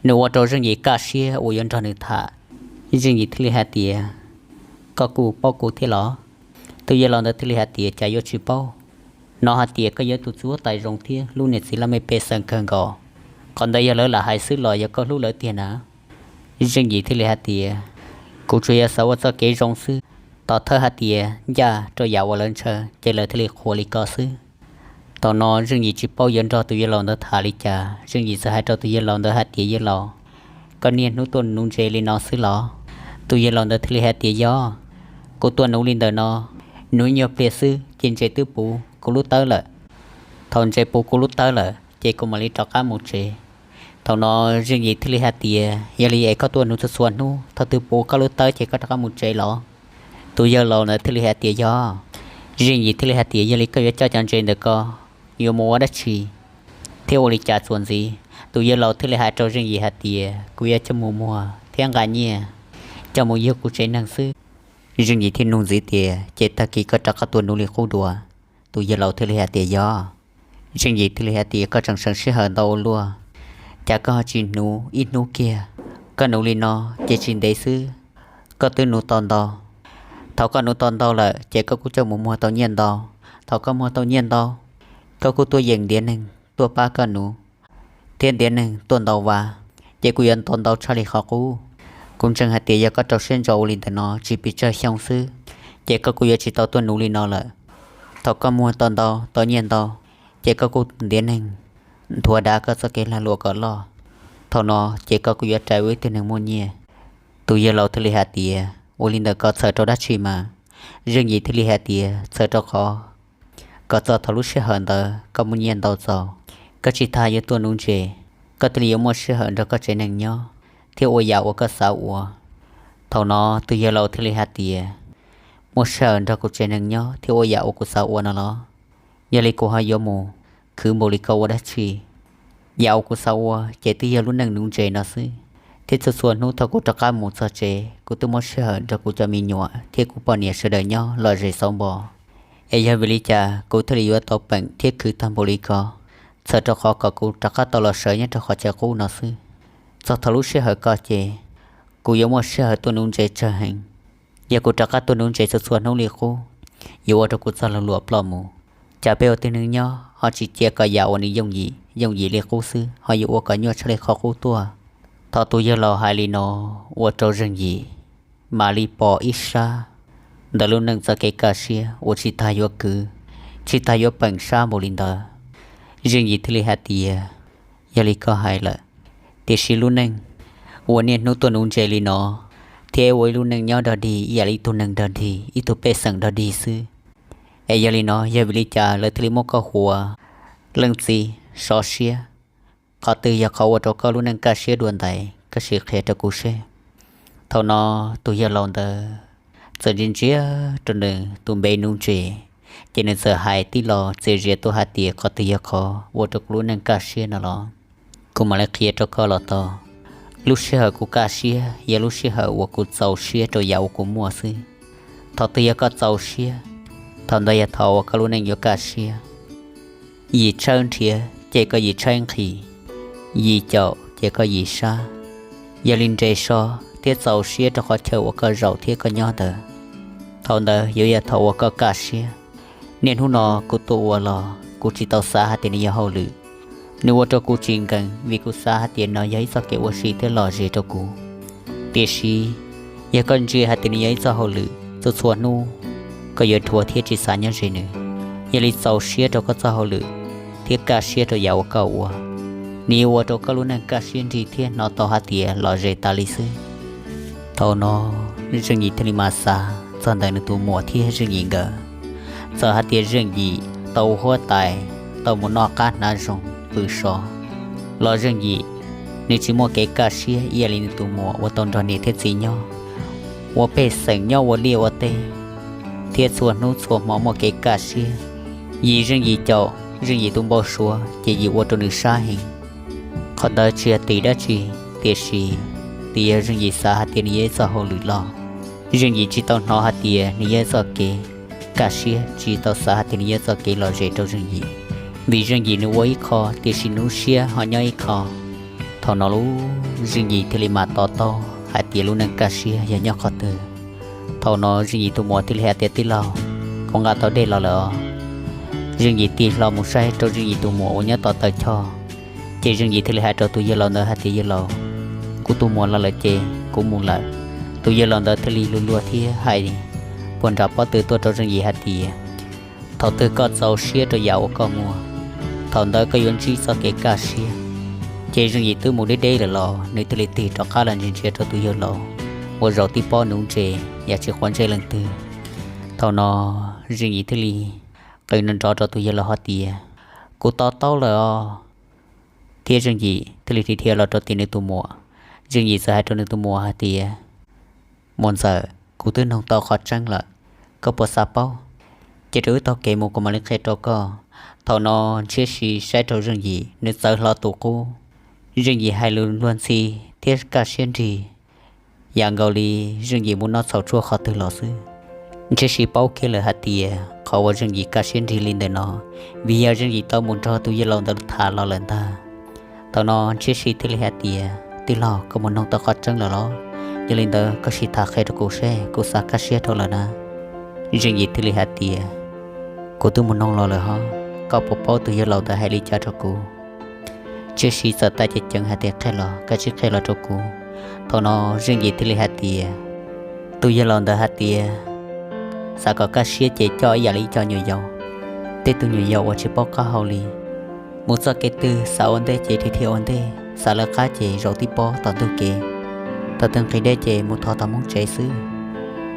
Nws ua rau Zeej Yim kaj siab uas yuav nrog nws tham. Zeej Yim thiaj li hais tias, Koj kuj paub kuv thiab los? Tus yawg laus ntawd thiaj li hais tias, Cas yuav tsis paub? Hnov hais tias koj yog tus txiv huab tais zoo thiab lub niam txiv laj mej pej xeem kawg nkaus. Qhov ntawd yog lawv lam hais xwb los yog koj hlub lawv tiag na? Zeej Yim thiaj li hais tias, Kuv tsuas yog xav ua txoj kev zoo xwb. Tos thawj hais tias ncaj rau yam uas lawv ntshaw ces lawv thiaj li qhuas li ko xwb. Thaum no Zeej Yim tsis paub yuav nrog tus yawg laus ntawd tham li cas, Zeej Yim txawm hais rau tus yawg laus ntawd hais tias, Yawg laus, koj niaj hnub tuaj nuv ntses li no xwb los? Tus yawg laus ntawd thiaj li hais tias, Yog, kuv tuaj nuv li ntawm no, nuv ib nyuag pliag xwb ces ntses twb puv kuv lub tawb lawm. Thaum ntses puv kuv lub tawb lawm ces kuv mam li rov qab mus tsev. Thaum no Zeej Yim thiaj li hais tias, Yog li es koj tuaj nuv txhua txhua hnub, thaum twg puv koj lub tawb ces koj rov qab mus tsev los? Tus yawg laus ntawd thiaj li hais tias, Yog. Zeej Yim thiaj li hais tias, Yog li koj yuav coj cov ntses ntawm ko yuav mus ua dab tsi thiab ua li cas txuas ntxiv? Tus yawg laus thiaj li hais rau Zeej Yim hais tias, Kuv yuav coj mus muag thiab nqa nyiaj coj mus yug kuv tsev neeg xwb. Zeej Yim thiaj nug ntxiv tias, Ces tag kis koj rov qab tuaj nuv li qub dua? Tus yawg laus thiaj li hais tias, Yog. Zeej Yim thiaj li hais tias, Koj tseem seev sij hawm ntau ua luaj, cas koj ho tsis nuv ib hnub kiag? Koj nuv li no ces tsis ntev xwb koj twb nuv tau ntau. Thaum koj nuv tau ntau lawm ces koj kuj coj mus muag tau nyiaj ntau. Thaum koj muag tau nyiaj ntau, koj kuj tuaj yeem ntiav neeg tuaj pab koj nuv, thiab ntiav neeg tuaj ntaus vas, ces kuj yuav ntaus ntau tshaj li qhov qub. Kuv ntseeg hais tias yog koj rau siab ntso ua li ntawm no tsis pes tsawg xyoo xwb, ces koj kuj yuav tsis tau tuaj nuv li no lawm. Thaum koj muag tau ntau tau nyiaj ntau, ces koj kuj ntiav neeg nthuav dav koj txoj kev lag luam kom loj. Thaum no ces koj kuj yuav rais ua ib tug neeg muaj nyiaj. Tus yawg laus thiaj li hais tias, Ua li ntawm ko txhawm rau dab tsi mas? Zeej Yim thiaj li hais tias, Txhawm rau qhov kom txog thaum lub sij hawm ntawd koj muaj nyiaj ntau txaus, koj tsis tas yuav tuaj nuv ntses, koj thiaj li yuav muaj sij hawm nrog koj tsev neeg nyob thiab ua yam uas koj xav ua. Thaum no tus yawg laus thiaj li hais tias, Muaj sij hawm nrog kuv tsev neeg nyob thiab ua yam uas kuv xav ua no los? Yog li kuv ho yuav mus khwv npaum li ko ua dab tsi? Yam uas kuv xav ua ces twb yog lub neej nuv ntses no xwb, thiab txhua txhua hnub thaum kuv rov qab mus txog tsev kuv twb muab sij hawm nrog kuv cov me nyuam thiab kuv poj niam sawv daws nyob lom zem xauv npo. Es yog vim li cas kuv thiaj li yuav tau peem thiab khwv tag npaum li ko? Txhawm rau qhov kom kuv rov qab tau los sawv nyob rau qhov chaw qub no xwb. Txog thaum lub sij hawm ko ces kuv yuav muaj sij hawm tuaj nuv ntses tsawg heev. Yog kuv rov qab tuaj nuv ntses txhua txhua hnub li qub, yuav ua rau kuv txoj lag luam ploj mus. Cas peb ua tib neeg nyob ho tsis cia kom yam uas nws yooj yim yooj yim li qub xwb ho yuav ua kom nyuaj tshaj li qhov qub tuaj. Thaum tus yawg laus hais li no, ua rau Zeej Yim mam li pom ib sab ntawm lub neej txoj kev kaj siab uas tsis tas yuav kwv, tsis tas yuav peem sab npaum li ntawd. Zeej Yim thiaj li hais tias, Yog li koj hais lawm, tiam sis lub neej uas niaj hnub tuaj nuv ntses li no thiab ua ib lub neej nyob dog dig ib yam li ib tug neeg dog dig, ib tug pej xeem dog dig xwb. Es yog li no yog vim li cas lawv thiaj li muab koj hu ua leej txiv sov siab? Qhov twg yog qhov ua rau koj lub neej kaj siab dua ntais? Koj sim qhia rau kuv seb. Thaum no tus yawg laus ntawd txawm ntsia ntsia rau nws tus npe nuv ntses, ces nws txawm hais tib lo txias zias tuaj hais tias, Qhov twg yog qhov ua rau kuv lub neej kaj siab no los? Kuv mam li qhia rau koj los tau. Lub sij hawm kuv kaj siab yog lub sij hawm uas kuv txaus siab rau yam uas kuv muaj xwb. Thaum twg yog koj txaus siab, thaum ntawd yog thaum uas koj lub neej yuav kaj siab. Yim tshawb nrhiav ces koj yim tshaib nqhis, yim caum ces koj yim sab. Yog li nres so thiab txaus siab rau qhov chaw uas koj zaum thiab koj nyob ntawd. Thaum ntawd yuav yog thaum uas koj kaj siab. Niaj hnub no kuv tuaj ua los kuv tsis tau xav hais tias nws yog hauj lwm. Nws ua rau kuv tsis nkees vim kuv xav hais tias no yog ib txoj kev ua si thiab lom zem rau kuv. Tiam sis yog koj ntsia hais tias nws yog ib txoj hauj lwm, txhua txhua hnub koj yuav dhuav thiab tsis xav nyob ze nws. Yog li txaus siab rau koj txoj hauj lwm thiab kaj siab rau yam uas koj ua. Nws yuav ua rau koj lub neej kaj siab nrig thiab hnov tau hais tias lom zem tas li xwb. Thaum no Zeej Yim thiaj li mam xav txog ntawm nws tus muam thiab Zeej Yim nkawd. Txawm hais tias Zeej Yim tau ua huab tais, tau mus noj qab hnav zoo pw so, los Zeej Yim nws tsis muaj kev kaj siab ib yam li nws tus muam uas tau nrog niam thiab txiv nyob, ua pej xeem nyob ua liaj ua teb, thiab txhua hnub txhua hmo muaj kev kaj siab. Yim Zeej Yim caum, Zeej Yim tus npau suav ces Yim ua rau nws sab heev. Qhov ntawd tsis yog tim dab tsi, tiam sis tim yog Zeej Yim xav hais tias nws yog ib txoj hauj lwm loj. Zeej Yim tsis tau hnov hais tias nws yog ib txoj kev kaj siab, tsis tau xav hais tias nws yog ib txoj kev lom zem rau Zeej Yim. Vim Zeej Yim nws ua ib qho, tiam sis nws lub siab ho nyob ib qho. Thaum no lub Zeej Yim thiaj li mam to taub hais tias lub neej kaj siab yog nyob qhov twg. Thaum no Zeej Yim tus muam thiaj li hais tias, tij laug, kuv nqa tau dej los lawm os. Zeej Yim tig hlo mus saib rau Zeej Yim tus muam uas nyob tom taw choj. Ces Zeej Yim thiaj li hais rau tus yawg laus ntawd hais tias, yawg laus, kuv tus muam los lawm ces kuv mus lawm. Tus yawg laus ntawd thiaj li luag luag thiab hais puag nram pob tw tuaj rau Zeej Yim hais tias, thaum twg koj txaus siab rau yam uas koj muaj, thaum ntawd koj yuav ntsib txoj kev kaj siab. Ces Zeej Yim twb mus deb deb lawm los nws thiaj li tig rov qab los ntsia ntsia rau tus yawg laus uas zaum tib pob nuv ntses yam tsis quav ntsej leej twg. Thaum no Zeej Yim thiaj li qw nrov nrov rau tus yawg laus hais tias, kuv to taub lawm os. Thiab Zeej Yim thiaj li dhia dhia los rau tim nws tus muam. Zeej Yim txawm hais rau nws tus muam hais tias, muam ntxawm, kuv twb noog tau qhov tseeb lawm, koj puas xav paub? Cia rau wb taug kev mus kuv mam li qhia rau koj. Thaum no Ntshiab Si saib rau Zeej Yim, nws txawv hlo tus qub. Zeej Yim hais lus luag ntxhi thiab kaj siab nrig yam nkaus li Zeej Yim mus noj txhaum tshuaj qhov twg los xwb. Ntshiab Si paub kiag lawm hais tias qhov uas Zeej Yim kaj siab nrig li ntawm no, vim yog Zeej Yim tau mus nrog tus yawg laus ntawd tham los lawm ntag. Thaum no Ntshiab Si thiaj li hais tias, tij laug, koj mus noog tau qhov tseeb lawm los? Yog li ntawd koj sim tham qhia rau kuv seb, kuv xav kaj siab rau lawm na. Zeej Yim thiaj li hais tias, kuv twb mus noog los lawm hos, koj puas paub tus yawg laus ntawd hais li cas rau kuv? Ntshiab Si txawm teb ceev ceev hais tias, qhia los, koj cia li qhia los rau kuv. Thaum no Zeej Yim thiaj li hais tias, tus yawg laus ntawd hais tias, xav kom kaj siab ces coj ib yam li ib co nyuam yaus, tej tug nyuam yaus uas tsis paub qab hau li, mus txoj kev twg xav ua ntej ces dhia dhia ua ntej, xav lawv qab ces zaum tib pob tom ntug kev, thaum twg nqhis deb ces mus thov tom Hmoob tsev xwb.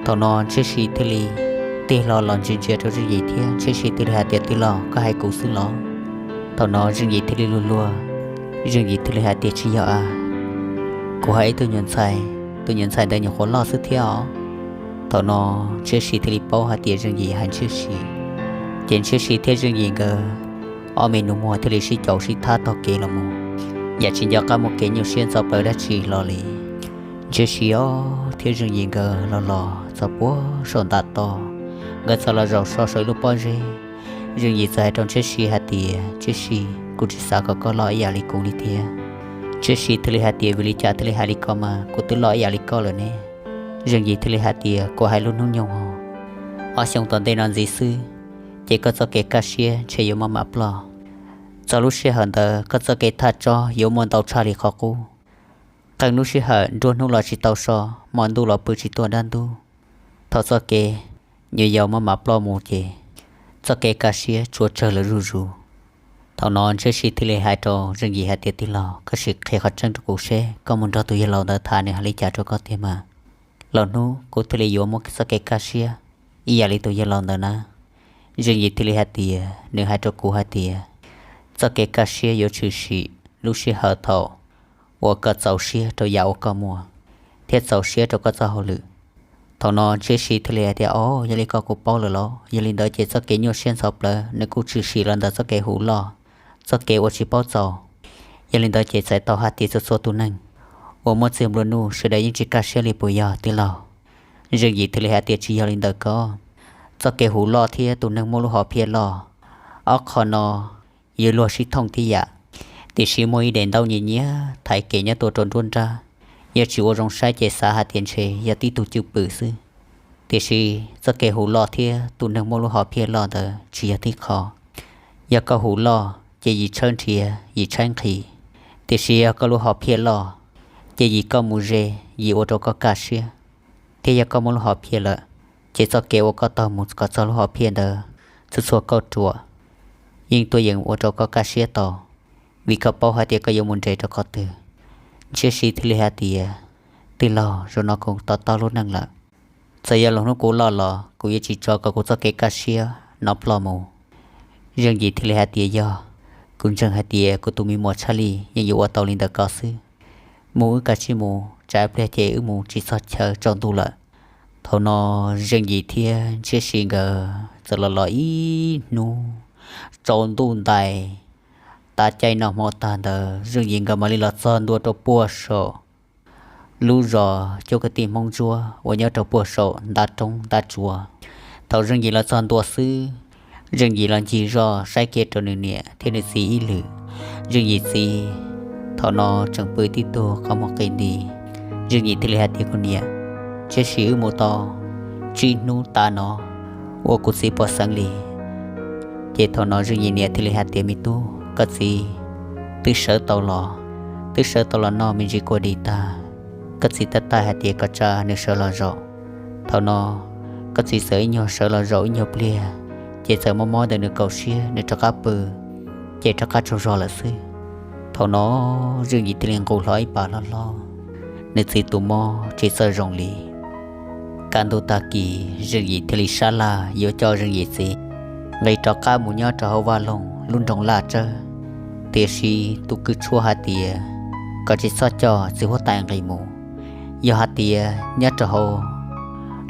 Thaum no Ntshiab Si thiaj li tig hlo los ntsia ntsia rau Zeej Yim thiab Ntshiab Si thiaj li hais tias, tij laug, koj hais kuv xwb los? Thaum no Zeej Yim thiaj li luag luag, Zeej Yim thiaj li hais tias, tsis yog a, kuv hais ib tug nyuam ntxhais, tus nyuam ntxhais ntawd nyuam qhuav loj xwb thiab os. Thaum no Ntshiab Si thiaj li paub hais tias Zeej Yim hais Ntshiab Si. Ces Ntshiab Si thiab Zeej Yim nkawd ob me nus muag thiaj li sib caum sib thab taug kev los mus, yam tsis nco qab muaj kev nyuaj siab ntxhov plawv dab tsi hlo li. Ntshiab Si thiab Zeej Yim nkawd los los txog puag saum ntav toj, nkawd txawm los zaum so saum ib lub pob zeb. Zeej Yim txawm hais rau Ntshiab Si hais tias, Ntshiab Si, kuv tsis xav kom koj loj ib yam li kuv li thiab. Ntshiab Si thiaj li hais tias, vim li cas thiaj li hais li ko mas, kuv twb loj ib yam li koj lawm ne. Zeej Yim thiaj li hais tias, kuv hais lub hnub nyoog os, ob xyoo tom ntej no ntxiv xwb, ces koj txoj kev kaj siab ntshe yuav maj mam ploj. Txog lub sij hawm ntawd koj txoj kev thaj tsob yuav muaj ntau tshaj li qhov qub. Qee lub sij hawm nruab hnub los tsis tau so, hmo ntuj los pw tsis tuaj dab ntub. Thaum txoj kev nyuam yaus maj mam ploj mus ces txoj kev kaj siab tsuas tsawg lawm zuj zus. Thaum no Ntshiab Si thiaj li hais rau Zeej Yim hais tias, tij laug, koj sim qhia qhov tseeb rau kuv seb, koj mus nrog tus yawg laus ntawd tham nws hais li cas rau koj tiag mas, lwm hnub kuv thiaj li yuav muaj txoj kev kaj siab ib yam li tus yawg laus ntawd na. Zeej Yim thiaj li hais tias, nws hais rau kuv hais tias, txoj kev kaj siab yuav tshwm sim lub sij hawm thaum uas koj txaus siab rau yam uas koj muaj, thiab txaus siab rau koj txoj hauj lwm. Thaum no Ntshiab Si thiaj li hais tias, o, yog li ko kuv paub lawm los? Yog li ntawd ces txoj kev nyuaj siab ntxhov plawv nws kuj tshwm sim los ntawm txoj kev huv loj, txoj kev uas tsis paub txaus. Yog li ntawd ces txhais tau hais tias txhua txhua tus neeg uas muaj txiag nplua nuj sawv daws yeej tsis kaj siab li puas yog, tij laug? Zeej Yim thiaj li hais tias, tsis yog li ntawd koj. Txoj kev huv loj thiab tus neeg muaj lub hom phiaj loj, ob qho no yuav luag sib thooj thiab yam. Tiam sis muaj ib daim ntaub nyias nyias thaiv kev nyob tuaj rau nruab nrab, yog tsis ua zoo saib ces xav hais tias ntshe yog tib tug cwj pwm xwb. Tiam sis txoj kev hu loj thiab tus neeg muaj lub hom phiaj loj ntawd tsis yog tib qho. Yog koj hu loj ces yim tshawb nrhiav yim tshaib nqhis, tiam sis yog koj lub hom phiaj loj ces yim koj mus ze, yim ua rau koj kaj siab. Thiab yog koj muaj lub hom phiaj lawm, ces txoj kev uas koj taug mus kom txog lub hom phiaj ntawd txhua txhua kauj ruam yeej tuaj yeem ua rau koj kaj siab tau, vim koj paub hais tias koj yuav mus nres rau qhov twg. Ntshiab Siv thiaj li hais tias, tij laug, zaum no kuv to taub lub neej lawm. Txawm yog lub hnub kuv loj los kuv yuav tsis tso kom kuv txoj kev kaj siab no ploj mus. Zeej Yim thiaj li hais tias, yog, kuv ntseeg hais tias kuv tus me muam Tshaj Lis yeej yuav ua tau li ntawd rau koj xwb. Mus wb kav tsij mus, tsam ib pliag ces wb mus tsis txog chaw tsaus ntuj lawm. Thaum no Zeej Yim thiab Ntshiab Siv nkawd txawm los los ib hnub tsaus ntuj ntais. Tav caij noj hmo tag ntawd Zeej Yim nkawd mam li los txog ntua rau puag saum lub zos Cuab Kwv Tij Hmoob Ntsuab uas nyob rau puag saum ntav roob ntav tsuas. Thaum Zeej Yim los txog ntua xwb, Zeej Yim los ncig zoj saib kiag rau nws niam thiab nws txiv ib lwm. Zeej Yim txiv thaum no tseem pw tib tug qhov muag qis nti. Zeej Yim thiaj li hais tias, kuv niam, Ntshiab Siv wb mus tau tsib hnub tav no uas kuv txiv pom xeev li. Ces thaum no Zeej Yim niam thiaj li hais tias, me tub, koj txiv twb sawv tau los, twb sawv tau los noj me ntsis kua dis tag, koj txiv tab tais hais tias kom tsa nws sawv los zaum. Thaum no koj txiv txawm ib nyuag sawv los zaum ib nyuag pliag, ces txawm mob mob ntawm nws kaum siab, nws rov qab pw, ces rov qab tsaug zog lawm xwb. Thaum no Zeej Yim thiaj li nqus hlo ib pas hlob hlob, nws txiv tus mob tsis txawj zoo li. Kaj ntug tag kis Zeej Yim thiaj li sab laj yuav coj Zeej Yim txiv nqis rov qab mus nyob rau hauv vaj loog lub nroog Laj Tsawb. Tiam sis tus kws tshuaj hais tias kom tsis txhob coj txiv huab tais nqis mus, yog hais tias nyob rau hauv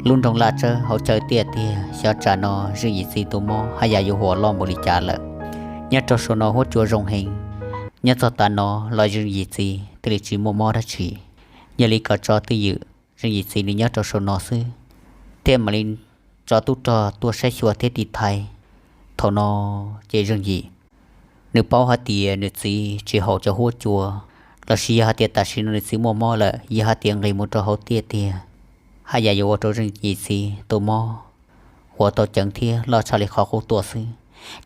lub nroog Laj Tsawb hauv chaw tiaj tiag, xyov tsam no Zeej Yim txiv tus mob haj yam yuav huam loj npaum li cas lawm. Nyob rau saum no huab cua zoo heev, nyob txog tav no los Zeej Yim txiv thiaj li tsis muaj mob dab tsi. Yog li kom tso twj ywm Zeej Yim txiv nws nyob rau saum no xwb, thiab mam li tso tub rog tuaj saib xyuas thiab tiv thaiv. Thaum no ces Zeej Yim nws paub hais tias nws txiv tsis haum cov huab cua, los sis yog hais tias tam sim no nws txiv muaj mob lawm, yog hais tias nqis mus rau hauv tiaj tiag, haj yam yuav ua rau Zeej Yim txiv tus mob huam tau ceev thiab loj tshaj li qhov qub tuaj xwb.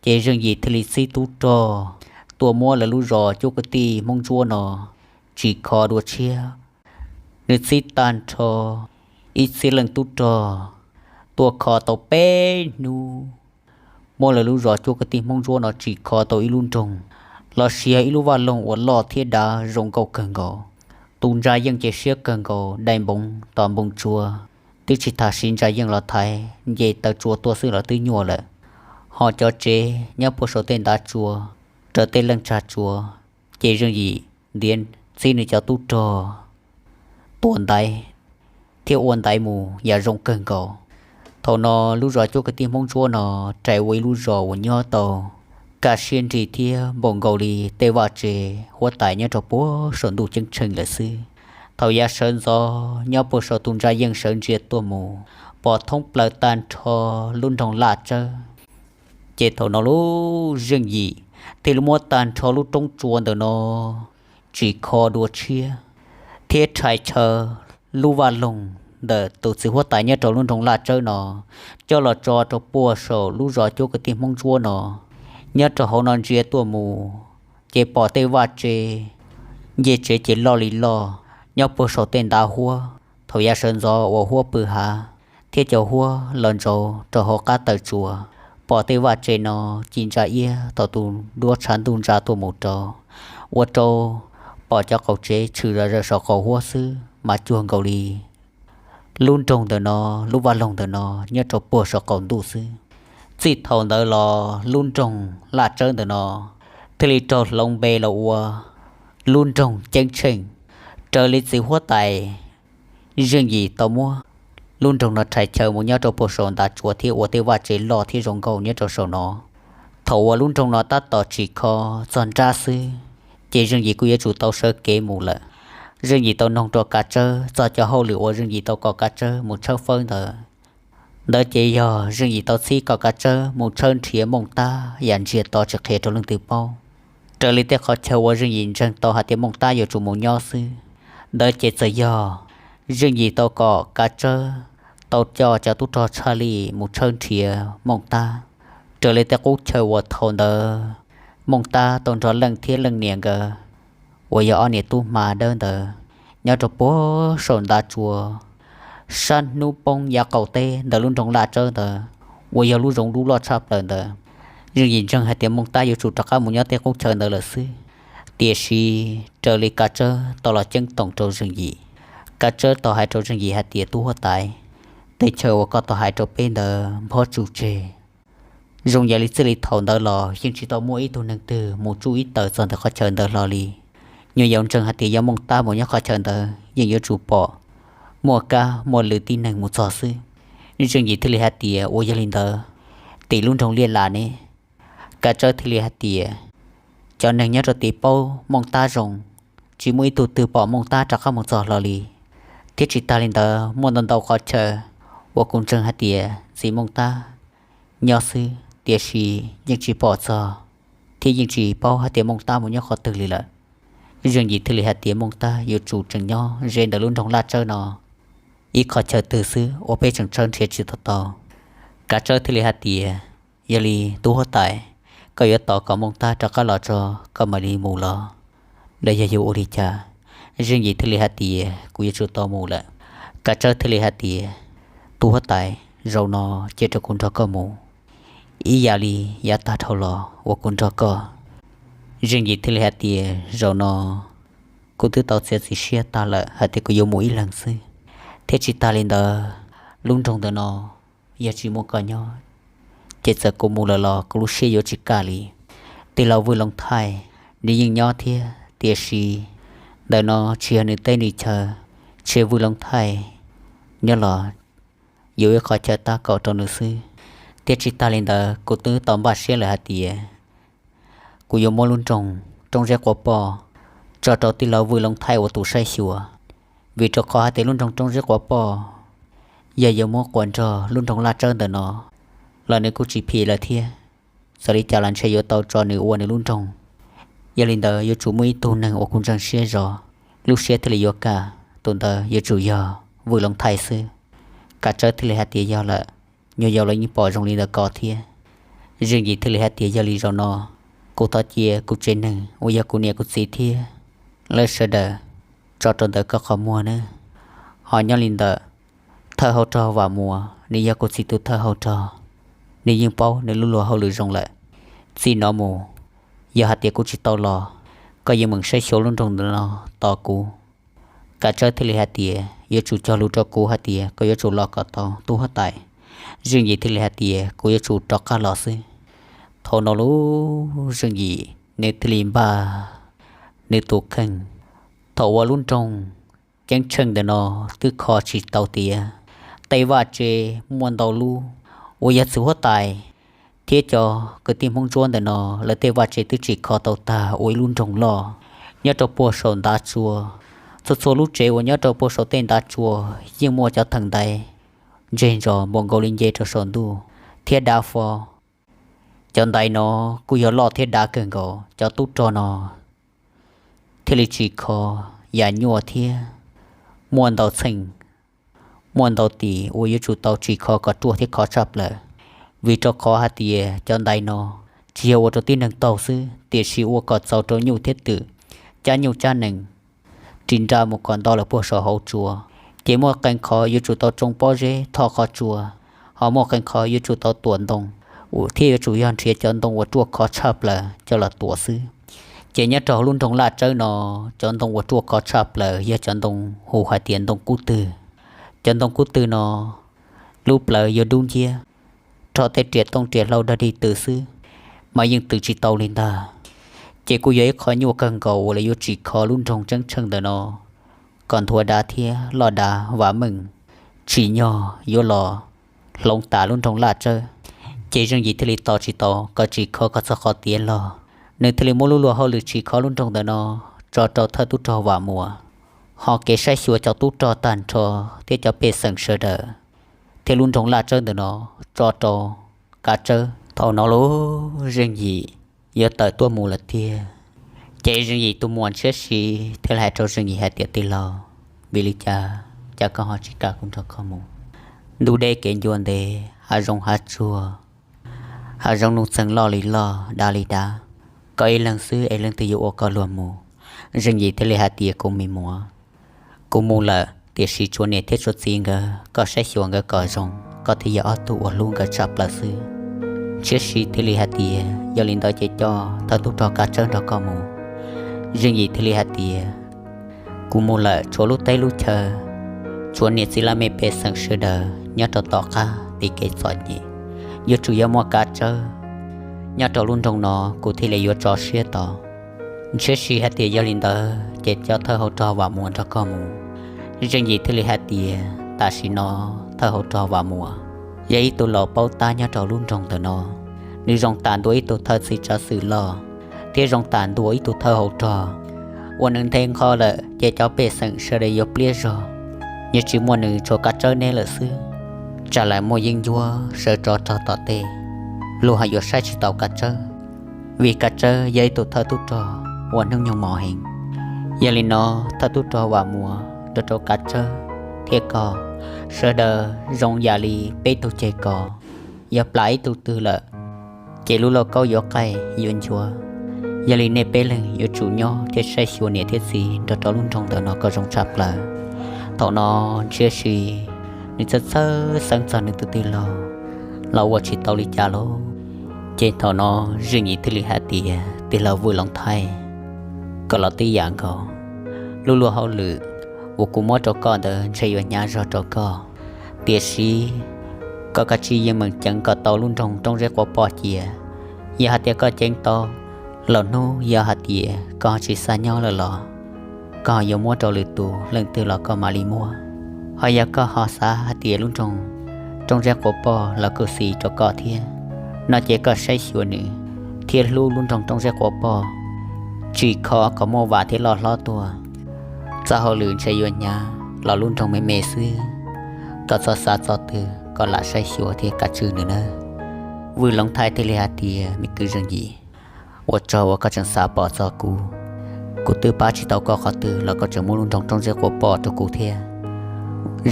Ces Zeej Yim thiaj li txib tub rog tuaj muab lawv lub zos Cuab Kwv Tij Hmoob Ntsuab no tsim kho dua tshiab. Nws txib tag nrho ib txhiab leej tub rog tuaj kho tau peb hnub, muab lawv lub zos Cuab Kwv Tij Hmoob Ntsuab no tsim kho tau ib lub nroog los sis yog ib lub vaj loog uas loj thiab dav zoo nkauj kawg nkaus. Tus ntsa yeej ces siab kawg nkaus, dai npoov tos npoo tsua, twb tsis tas siv ntsa yeej los thaiv, nce taw tsua tuaj xwb los twb nyuaj lawm. Ho cov tsev nyob puag saum tej ntav tsua, raws tej leej tsag tsua, ces Zeej Yim ntiav txib nws cov tub rog tua ntaiv thiab ua ntaiv mus yam zoo kawg nkaus. Thaum no lub zos Cuab Kwv Tij Hmoob Ntsuab no rais ua ib lub zos uas nyob tau kaj siab nrig thiab npaum nkaus li tej vaj tse huab tais nyob rau puag saum ntuj ceeb tsheej lawm xwb. Thaum yav sawv ntxov nyob puag saum tus ntsa yeej sawv ntsia tuaj mus, pom thoob plaws tag nrho lub nroog Laj Tsawb. Ces thaum no lub Zeej Yim thiaj li muab tag nrho lub roob tsua ntawm no tsim kho dua tshiab, thiab rhais chaw lub vaj loog ntawm tus txiv huab tais nyob rau lub nroog Laj Tsawb no coj los tso rau puag saum lub zos Cuab Kwv Tij Hmoob Ntsuab no. Nyob rau hauv no ntsia tuaj mus, ces pom tej vaj tse ncej tsev ces loj li loj, nyob puag saum tej ntav huab. Thaum yav sawv ntxov uas huab pw hav thiab cov huab los ntsaus rau hauv qab taw tsua, pom tej vaj tse no ci ntsa iab thaum tus duab tshav ntuj ntsa tuaj mus rau, ua rau pom cov qaum tsev tshwm zom zaws saum qaum huab xwb mas cuag nkaus li lub nroog ntawm no, lub vaj loog ntawm no nyob rau puag saum qaum ntuj xwb. Txij thaum ntawd los lub nroog Laj Tsawb ntawm no thiaj li raug hloov npe los ua lub nroog Ceeb Tsheej, raws li txiv huab tais Zeej Yim tau muab lub nroog no rhais chaw mus nyob rau puag saum ntav tsua thiab ua tej vaj tse loj thiab zoo nkauj nyob rau saum no. Thaum uas lub nroog no tab tom tsim kho txog nrab xwb, ces Zeej Yim kuj yuav tsum tau sawv kev mus lawm. Zeej Yim tau noog rau Kav Tsawb txog cov hauj lwm uas Zeej Yim tau kom Kav Tsawb mus tshawb fawb ntawd. Ntawd ces yog Zeej Yim tau txib kom Kav Tsawb mus tshawb nrhiav Mooj Tab yam ntsiag to tsis qhia rau leej twg paub. Raws li tej qhov chaw uas Zeej Yim ntseeg tau hais tias Mooj Tab yuav tsum mus nyob xwb, ntawd ces txawm yog Zeej Yim tau kom Kav Tsawb tau coj cov tub rog tshaj lij mus tshawb nrhiav Mooj Tab. Raws li tej qub chaw uas thaum ntawd Mooj Tab tau nrog leej thiab leej niam nkawd uas yog ob niam tub hma dawb ntawd nyob rau puag saum ntav tsua sab hnub poob yav qaum teb ntawm lub nroog Laj Tsawb ntawd, uas yog lub zoov dub loj tshaj plaws ntawd. Zeej Yim ntseeg hais tias Mooj Tab yuav tsum rov qab mus nyob tej qub chaw ntawd lawm xwb, tiam sis raws li Kav Tsawb tau los ceeb toom rau Zeej Yim. Kav Tsawb tau hais rau Zeej Yim hais tias, tub huab tais, tej chaw uas koj tau hais rau peb ntawd nphob tsuj tseg. Zoo yam li txij li thaum ntawd los yeej tsis tau muaj ib tug neeg twg mus tsuj ib taws txog ntawm qhov chaw ntawd hlo li. Nyuam yaus ntseeg hais tias yog Mooj Tab mus nyob qhov chaw ntawd yeej yuav tsum pom muaj kab muaj lwm tib neeg mus txog xwb. Zeej Yim thiaj li hais tias, ua yog li ntawd, tim lub nroog Liaj Las ne? Kav Tsawb thiaj li hais tias, cov neeg nyob rau tim paub Mooj Tab zoo, tsis muaj ib tug twg pom Mooj Tab rov qab mus txog hlo li. Thiab tsis tas li ntawd, muaj ntau ntau qhov chaw uas kuv ntseeg hais tias ntxim Mooj Tab nyob xwb, tiam sis yeej tsis pom txog, thiab yeej tsis paub hais tias Mooj Tab mus nyob qhov twg li lawm. Zeej Yim thiaj li hais tias, Mooj Tab yuav tsum tseem nyob ze ntawm lub nroog Laj Tsawb no ib qhov chaw twg xwb uas peb tseem tshawb nrhiav tsis tau tau. Kav Tsawb thiaj li hais tias, yog li tub huab tais, koj yuav tos kom Mooj Tab rov qab los tso koj mam li mus los, los yog yuav ua li cas? Zeej Yim thiaj li hais tias, kuv yuav tsum tau mus lawm. Kav Tsawb thiaj li hais tias, tub huab tais, zaum no cia rau kuv nrog koj mus ib yam li yav tag dhau los uas kuv nrog koj. Zeej Yim thiaj li hais tias, zaum no kuv twb tau txiav txim siab tag lawm hais tias kuv yuav mus ib leeg xwb, thiab tsis tas li ntawd, lub nroog ntawm no yog tsis muaj koj nyob, ces txawm kuv mus lawm los kuv lub siab yuav tsis kaj li. Tij laug Vwj Loov Thaij nws yeej nyob thiab, tiam sis ntawm no tsis yog nws teb nws chaw, tsis yog Vwj Loov Thaij nyob los yuav ib qhov chaw tab kaum rau nws xwb. Thiab tsis tas li ntawd, kuv twb tau npaj siab lawm hais tias kuv yuav muab lub nroog Roob Zeb Quav Poj tso rau tij laug Vwj Loov Thaij ua tus saib xyuas, vim rau qhov hais tias lub nroog Roob Zeb Quav Poj yog yuav muab quas nrog lub nroog Laj Tsawb ntawm no los nws kuj tsis phim lawm thiab. Txawm li cas los ntshe yuav tau tso nws ua nws lub nroog. Yog li ntawd yuav tsum muaj ib tug neeg uas kuv ntseeg siab zog, lub siab thiaj li yuav kaj, tus ntawd yuav tsum yog Vwj Loov Thaij xwb. Kav Tsawb thiaj li hais tias yog lawm, nyuam yaus los yeej pom zoo li ntawd ko thiab. Zeej Yim thiaj li hais tias yog li zaum no kuv thov cia kuv tsev neeg uas yog kuv niam kuv txiv thiab lawv sawv daws tso rau ntawm koj qhov muag nawb. Ho nyob li ntawm thawj hauv rog Vam Muas, nws yog kuv txiv tus thawj hauv rog, nws yeej paub nws lub luag hauj lwm zoo lawm. Txij no mus, yog hais tias kuv tsis tau los, koj yeej meem saib xyuas lub nroog ntawm no tos kuv. Kav Tsawb thiaj li hais tias yuav tsum cog lus rau kuv hais tias koj yuav tsum los kom tau tub huab tais. Zeej Yim thiaj li hais tias kuv yuav tsum rov qab los xwb. Thaum no lub Zeej Yim nws thiaj li npaj nws tus kheej. Thaum uas lub nroog ceeb tsheej ntawm no twb kho tsis tau tiav, tej vaj tse muaj ntau lub uas yog txiv huab tais thiab cov kwv tij Hmoob Ntsuab ntawm no lawv tej vaj tse twb tsim kho tau tag ua ib lub nroog loj nyob rau puag saum ntav tsua. Txhua txhua lub tsev uas nyob rau puag saum tej ntav tsua yeej muaj cov theem ntaiv ntseg ntsos npaum nkaus li nce rau saum ntuj thiab dav fo. Cov ntaiv no kuj yog loj thiab dav kawg nkaus, cov tub rog no thiaj li tsim kho yam nyuaj thiab muaj ntau txheej, muaj ntau tim uas yuav tsum tau tsim kho kom ruaj thiab khov tshaj plaws. Vim rau qhov hais tias cov ntaiv no tsis yog ua rau tib neeg taug xwb, tiam sis ua kom txaus rau nyuj thiab twm, cab nyuj cab nees ris nra mus kom nto lawm puag saum hauv tsua. Ces muaj qee qhov yuav tsum tau tsoo pob zeb thoj qhov tsua, ho muaj qee qhov yuav tsum tau tuam ntoo, thiab yuav tsum yog nrhiav cov ntoo uas ruaj khov tshaj plaws coj los tuam xwb. Ces nyob rau hauv lub nroog Laj Tsawb no, cov ntoo uas ruaj khov tshaj plaws yog cov ntoo hu hais tias ntoo kub twg. Cov ntoo kub twg no lub plawv yuav dub nciab, rho tej riam tooj riam hlau dog dig twm xwb mas yeej twm tsis tau li ntag. Ces kuj yog ib qho nyuaj kawg nkaus uas lawv yuav tsim kho lub nroog ceeb tsheej ntawm no kom nthuav dav thiab loj dav vam meej, tsim nyog yuav los hloov tas lub nroog Laj Tsawb. Ces Zeej Yim thiaj li tos tsis tau kom tsim kho kom txog qhov tiav los, nws thiaj li muab lub luag hauj lwm tsim kho lub nroog ntawm no tso rau thawj tub rog Vam Muas, ho kev saib xyuas cov tub rog tag nrho thiab cov pej xeem sawv daws thiab lub nroog Laj Tsawb ntawm no tso rau Kav Tsawb. Thaum no lub Zeej Yim yuav tawm tuaj mus lawm tiag. Ces Zeej Yim tus muam Ntshiab Si thiaj li hais rau Zeej Yim hais tias, Tij laug, vim li cas cas koj ho tsis kam kuv nrog koj mus? Ntuj deb kev ncua ntev, hav zoov hav tsuag, hav zoov nuj txeeg loj li loj, dav li dav, koj ib leeg xwb es leej twg yuav ua koj luag mus? Zeej Yim thiaj li hais tias, Kuv me muam, kuv mus lawm, tiam sis tshuav niam thiab tshuav txiv nkawd, koj saib xyuas nkawd kom zoo, koj thiaj yog ob tug uas hlub nkawd tshaj plaws xwb. Ntshiab Si thiaj li hais tias, Yog li ntawd ces coj thawj tub rog Kav Tsawb nrog koj mus. Zeej Yim thiaj li hais tias, Kuv mus lawm, tshuav lub teb lub chaw, tshuav niam txiv laj mej pej xeem sawv daws nyob rau tom qab tim kev txom nyem, yuav tsum yog muaj Kav Tsawb nyob rau lub nroog no kuv thiaj li yuav tso siab tau. Ntshiab Si hais tias, Yog li ntawd ces coj thawj hauv rog Vam Muas nrog koj mus. Zeej Yim thiaj li hais tias, Tam sim no thawj hauv rog Vam Muas yog ib tug laus paub tab nyob rau lub nroog ntawm no, nws zoo tam ntua ib tug thawj txiv tsav xwm loj, thiab zoo tam ntua ib tug thawj hauv rog uas nws nthe nqho lawm ces cov pej xeem sawv daws yuav pliab zog. Nyob tsis muaj nws, tshuav Kav Tsawb neb lawm xwb. Tsam lawv muaj yeeb ncuab sawv rov rog tom tej, luag ho yuav saib tsis taus Kav Tsawb, vim Kav Tsawb yog ib tug thawj tub rog uas hnub nyoog mos heev. Yog li no, thawj tub rog Vam Muas nrog rau Kav Tsawb thiab koj, sawv daws zoo yam li peb tug ceg kos, yog plam ib tug twg lawm ces lub lauj kaub yuav qaij yuav nchuav. Yog li nej peb leeg yuav tsum nyob thiab saib xyuas niam thiab txiv nrog rau lub nroog ntawm no kom zoo tshaj plaws. Thaum no Ntshiab Si nws txhawj txhawj xeeb txog nws tus tij laug los ua tsis tau li cas lauj. Ces thaum no Zeej Yim thiaj li hais tias, Tij laug Vwj Loov Thaij, koj los tib yam nkaus, lub luag hauj lwm uas kuv muab rau koj ntawd ntshe yuav hnyav zog rau koj, tiam sis koj kav tsij yeej meem ceev kom tau lub nroog Roob Zeb Quav Poj cia. Yog hais tias koj ceev tau, los hnub yog hais tias koj tsis xav nyob lawm los koj yuav muab rau lwm tus leej twg los koj mam li muab. Ho yog koj ho xav hais tias lub nroog Roob Zeb Quav Poj los kuj xis rau koj thiab no ces koj saib xyuas nws thiab hlub lub nroog Roob Zeb Quav Poj, tsim kho kom muaj vam thiab loj hlob tuaj. Txoj hauj lwm ntshe yuav hnyav los lub nroog me me xwb, koj txhob xav txog twg, koj lam saib xyuas thiab kav tswj nws nawb. Vwj Loov Thaij thiaj li hais tias, Me kwv Zeej Yim, ua tsaug uas koj tseem xav pom txog kuv. Kuv twb pab tsis tau koj qhov twg los koj tseem muab lub nroog Roob Zeb Quav Poj rau kuv thiab.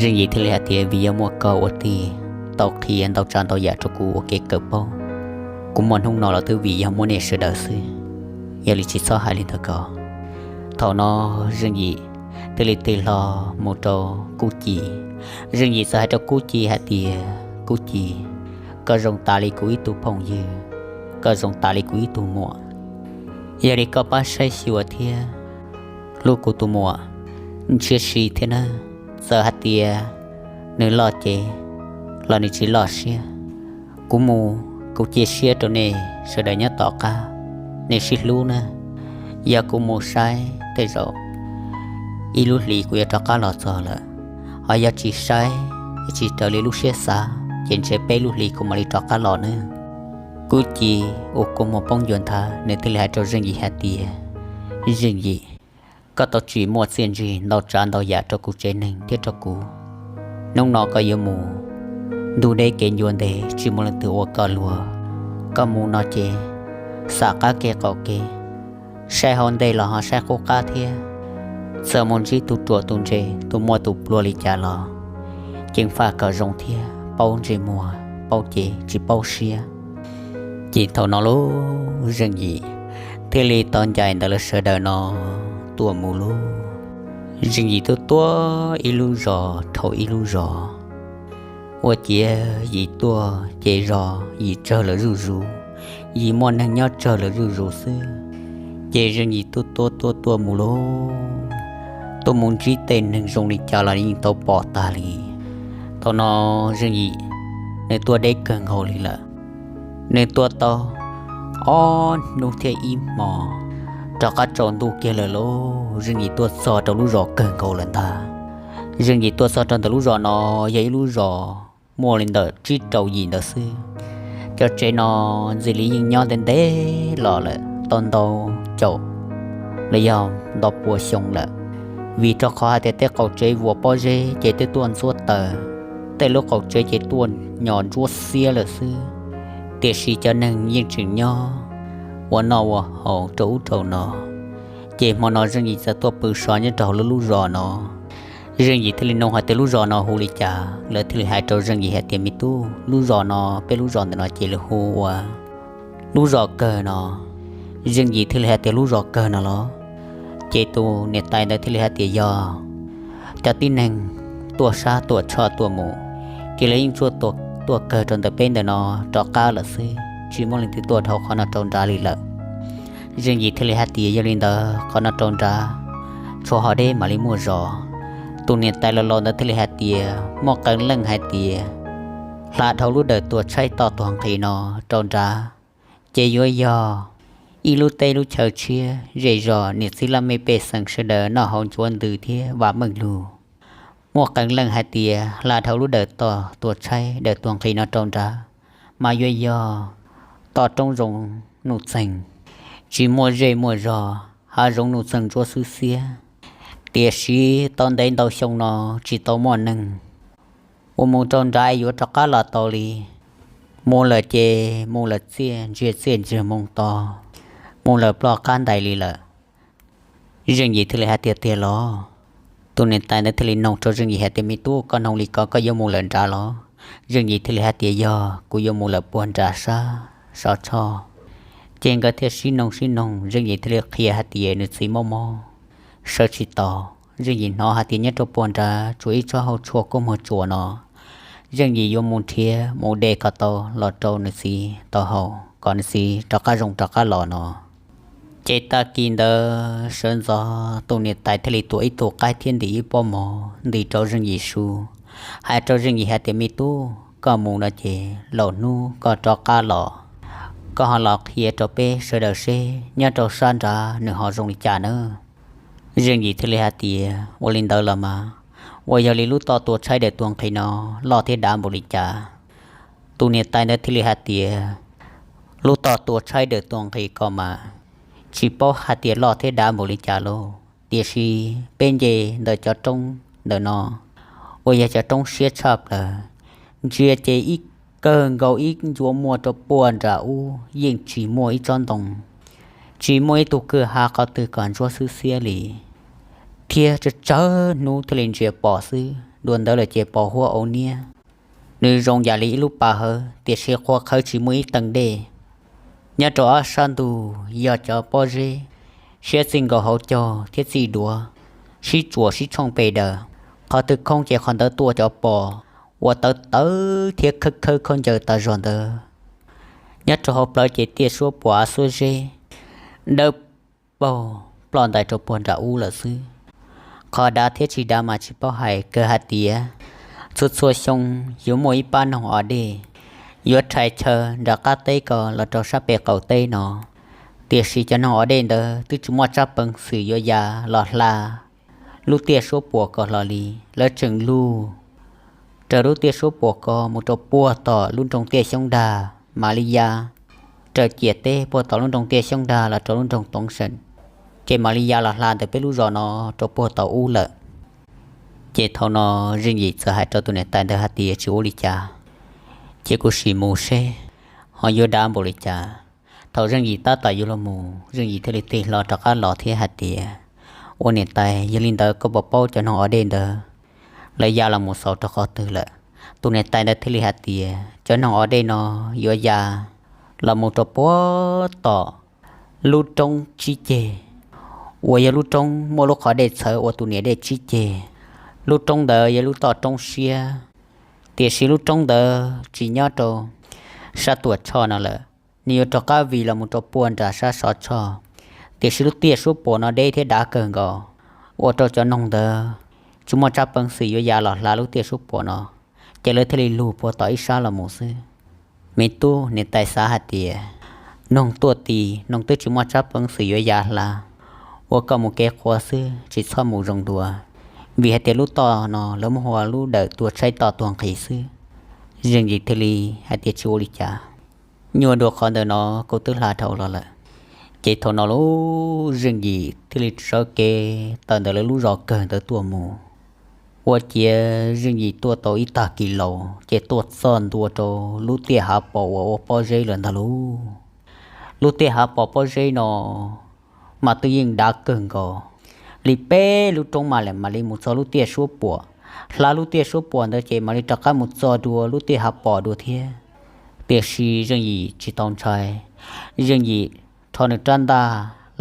Zeej Yim thiaj li hais tias, Vim yog muaj koj ua tij tau qhia ntau tsav ntau yam rau kuv ua kev kawm paub, kuv muaj hnub no los twb vim yog muaj nej sawv daws xwb. Yog li tsis txhob hais li ntawd ko. Thaum no Zeej Yim thiaj li tig hlo mus rau Kub Ci. Zeej Yim txawm hais rau Kub Ci hais tias, Kub Ci, koj zoo tas li kuv ib tug phooj ywg, koj zoo tas li kuv ib tug muam. Yog li koj pab saib xyuas thiab hlub kuv tus muam Ntshiab Si thiab nawb. Txawm hais tias nws loj cev los nws tsis loj siab. Kuv mus, kuv cia siab rau nej sawv daws nyob tom qab, nej sib hlub nawb. Yog kuv mus saib tej zaum ib lub hlis kuv yuav rov qab los txog lawm, ho yog tsis saib, tsis raws li lub siab xav ces ntshe peb lub hlis kuv mam li rov qab los nawb. Kub Ci ua kua muag poob ncua nthav, nws thiaj li hais rau Zeej Yim hais tias, Zeej Yim, koj tau tsim muaj txiaj ntsig ntau tsav ntau yam rau kuv tsev neeg thiab rau kuv. Hnub no koj yuav mus, ntuj deb kev ncua ntev tsis muaj leej twg ua koj luag. Koj mus no ces xam qab kev qaum kev, saib hauv ntej los ho saib qub qab thiab. Txawm mus ntsib tus ruam tus ntse, tus muaj tus pluag li cas los ceev faj kom zoo thiab paub ntsej muag paub cev tsis paub siab. Ces thaum no lub Zeej Yim thiaj li tau ncaim ntawm lawv sawv daws no tuaj mus lub. Zeej Yim tuaj tuaj ib lub zos dhau ib lub zos, ua ciav Yim tuaj ces zos Yim tsawg lawm zuj zus, Yim muaj neeg nyob tsawg lawm zuj zus xwb. Ces Zeej Yim tuaj tuaj tuaj tuaj mus lub, tuaj mus ntsib tej neeg zoo li cas los yeej tau pom tag li. Thaum no Zeej Yim nws tuaj deb kawg nkaus li lawm. Nws tuaj tau ob hnub thiab ib hmo, rov qab tsaus ntuj kiag lawm lauj. Zeej Yim tuaj txog rau lub zos kawg nkaus lawm ntag. Zeej Yim tuaj txog rau ntawm lub zos no, yog ib lub zos muaj li ntawm tsib rau yim ntawd xwb. Cov tsev no ntxim li yeej nyob ntev ntev los lawm tau ntau caum los yog ntau pua xyoo lawm, vim rau qhov hais tias tej qaum tsev vuas pob zeb ces twb tuaj ntxuab taws tej lub qaum tsev ces tuaj nyo ntsuab xiab lawm xwb, tiam sis cov neeg yeej tseem nyob ua noj ua haus rau ub rau no. Ces hmo no Zeej Yim txawm tuaj pw so nyob rau hauv lub lub zos no. Zeej Yim thiaj li nug hais tias lub zos no hu li cas, lawv thiaj li hais rau Zeej Yim hais tias me tub, lub zos no, peb lub zos ntawm no ces lawv hu ua lub zos kawg no. Zeej Yim thiaj li hais tias lub zos kawg no los? Ces tus niam tais ntawd thiaj li hais tias yog cov tib neeg tuaj sab tuaj tshoj tuaj mus, ces lawv yeej tuaj kawg rau ntawm peb ntawm no rov qab lawm xwb, tsis muaj leej twg tuaj dhau qhov no rau nrad li lawm. Zeej Yim thiaj li hais tias yog li ntawd qhov no rau nrad tshuav ho deb mam li muaj zos. Tus niam tais laus laus ntawd thiaj li hais tias muaj qee leej hais tias hla dhau lub dawm tua tshaib toj tuag nqhis no rau nrad, ces yuav yog ib lub teb lub chaw tshiab zej zos, niam txiv laj mej pej xeem sawv daws noj haus ncuav ntws thiab vam meej lug. Muaj qee leej hais tias hla dhau lub dawm toj tua tshaib dawm tuag nqhis no rau nrad, mas yuav yog toj roob zoov nuj txeeg, tsis muaj zej muaj zos, hav zoov nuj txeeg ntsuab xwb xiab. Tiam sis tau ntev ntau xyoo no tsis tau muaj neeg uas mus rau nrad yuav rov qab los tau li. Mus lawm ces mus lawm txiaj ntsiag txiaj ntsiag moo to, mus lawm ploj qab ntais li lawm. Zeej Yim thiaj li hais tias tiag los? Tus niam tais ntawd thiaj li nug rau Zeej Yim hais tias me tub, koj nug li ko koj yuav mus lawm nrad los? Zeej Yim thiaj li hais tias yog, kuv yuav mus lawm puag nrad sab Sov Tshoj. Ces nkawd thiaj sib nug sib nug, Zeej Yim thiaj li qhia hais tias nws txiv mob mob sawv tsis tau. Zeej Yim hnov hais tias nyob rau puag nrad tshuav ib tsob hauv tshuaj kub muag tsuas no, Zeej Yim yuav mus nrhiav mus de kom tau los rau nws txiv tau haus kom nws txiv rov qab zoo rov qab los no. Ces tag kis ntawd sawv ntxov tus niam tais thiaj li tuav ib tug qaib thiab ntim ib pob mov ntim rau Zeej Yim su, hais rau Zeej Yim hais tias me tub, koj mus no ces laus hnub koj rov qab los, koj ho los qhia rau peb sawv daws seb nyob rau sab nrad nws ho zoo li cas nawb. Zeej Yim thiaj li hais tias ua li ntawd los mas, uas yog li lub toj tua tshaib dawm tua nqhis no loj thiab dav npaum li cas? Tus niam tais ntawd thiaj li hais tias lub toj tua tshaib dawm tua nqhis ko mas tsis paub hais tias loj thiab dav npaum li cas lauj, tiam sis peb nce ntawm cov roob ntawm no uas yog cov roob siab tshaj plaws, ntsia ces ib kawg nkaus ib ncua muaj rau puag nram ub yeej tsis muaj ib tsob ntoo, tsis muaj ib tug kwj ha qhov twg kom ntsuab xwb xiab li, thiab tsawg tsawg hnub thiaj li ntsia pom xwb, dua ntawd lawm ces pos huab au niab. Nws zoo yam li ib lub pas hawv, tiam sis qhuav qhawv tsis muaj ib teev dej. Nyob rau ob sab ntug yog cov pob zeb, siab txij nkaus hauv caug thiab txij duav, sib tsuam sib tshooj pes daws. Qhov twg khoob ces qhov ntawd tuaj cov pos uas tawv tawv thiab khawb khawb khaub ncaws tas zog ntawd. Nyob rau hauv plawv ces tiaj suab puas av xuab zeb dawb paug ploj ntais rau puag nram ub lawm xwb. Qhov dav thiab tsis dav mas tsis paub hais, kawg hais tias txhua txhua xyoo yuav muaj ib pab noog o dej yuav rhais chaw nram qab teb ko los rau sab pem qaum teb no. Tiam sis cov noog o dej ntawd twb tsis muaj tsab peev xwm yuav ya los hla lub tiaj suab puas ko hlo li. Lawv tseem lug raws lub tiaj suab puas ko mus rau puag tom lub nroog Tiaj Xyoob Dag, mam li ya raws ciam teb puag tom lub nroog Tiaj Xyoob Dag los rau lub nroog Toov Seem, ces mam li ya los hla ntawm peb lub zos no rau puag tom ub lawm. Ces thaum no Zeej Yim txawm hais rau tus niam tais ntawd hais tias tsis ua li cas, ces kuv sim mus seb ho yuav dav npaum li cas. Thaum Zeej Yim tab tom yuav los mus, Zeej Yim thiaj li tig hlo rov qab los thiab hais tias ua niam tais, yog li ntawd koj puas paub cov noog o dej ntawd lawv ya los mus xaus rau qhov twg lawm? Tus niam tais ntawd thiaj li hais tias cov noog o dej no yuav ya los mus rau puag tom lub roob tsib ceg, uas yog lub roob muaj lub qhov dej txhawv ua tus niam dej tsib ceg. Lub roob ntawd yog lub toj roob siab, tiam sis lub roob ntawd tsis nyob rau sab Tuam Tshoj no lawm, nws yuav rov qab vij los mus rau puag nram sab Sov Tshoj. Tiam sis lub tiaj suab puas no deb thiab dav kawg nkaus, ua rau cov noog ntawd tsis muaj tsab peev xwm yuav ya los hla lub tiaj suab puas no, ces lawv thiaj li lug puag tom ib sab los mus xwb. Me tub, niam tais xav hais tias noog tuaj ti, noog twb tsis muaj tsab peev xwm yuav ya hla, ua koj mus kev qhuav xwb, tsis txhob mus zoo dua, vim hais tias lub toj no lawv muab hu ua lub dawm tua tshaib toj tuag nqhis xwb. Zeej Yim thiaj li hais tias tsis ua li cas, nyuaj dua qhov ntawm no kuv twb hla dhau los lawm. Ces thaum no lub Zeej Yim thiaj li sawv kev tawm ntawm lawv lub zos kawg ntawd tuaj mus. Ua ciav Zeej Yim tuaj tau ib tag kis laus ces tuaj txog ntua rau lub tiaj hav pos uas ua pob zeb lawm ntag lauj. Lub tiaj hav pos pob zeb no mas twb yeej dav kawg nkaus li, peb lub roob mas lawm mam li mus txog lub tiaj suab puam. Hla lub tiaj suab puam ntawd ces mam li rov qab mus txog dua lub tiaj hav pos dua thiab. Tiam sis Zeej Yim tsis tau ntshai. Zeej Yim rho nws rab ntaj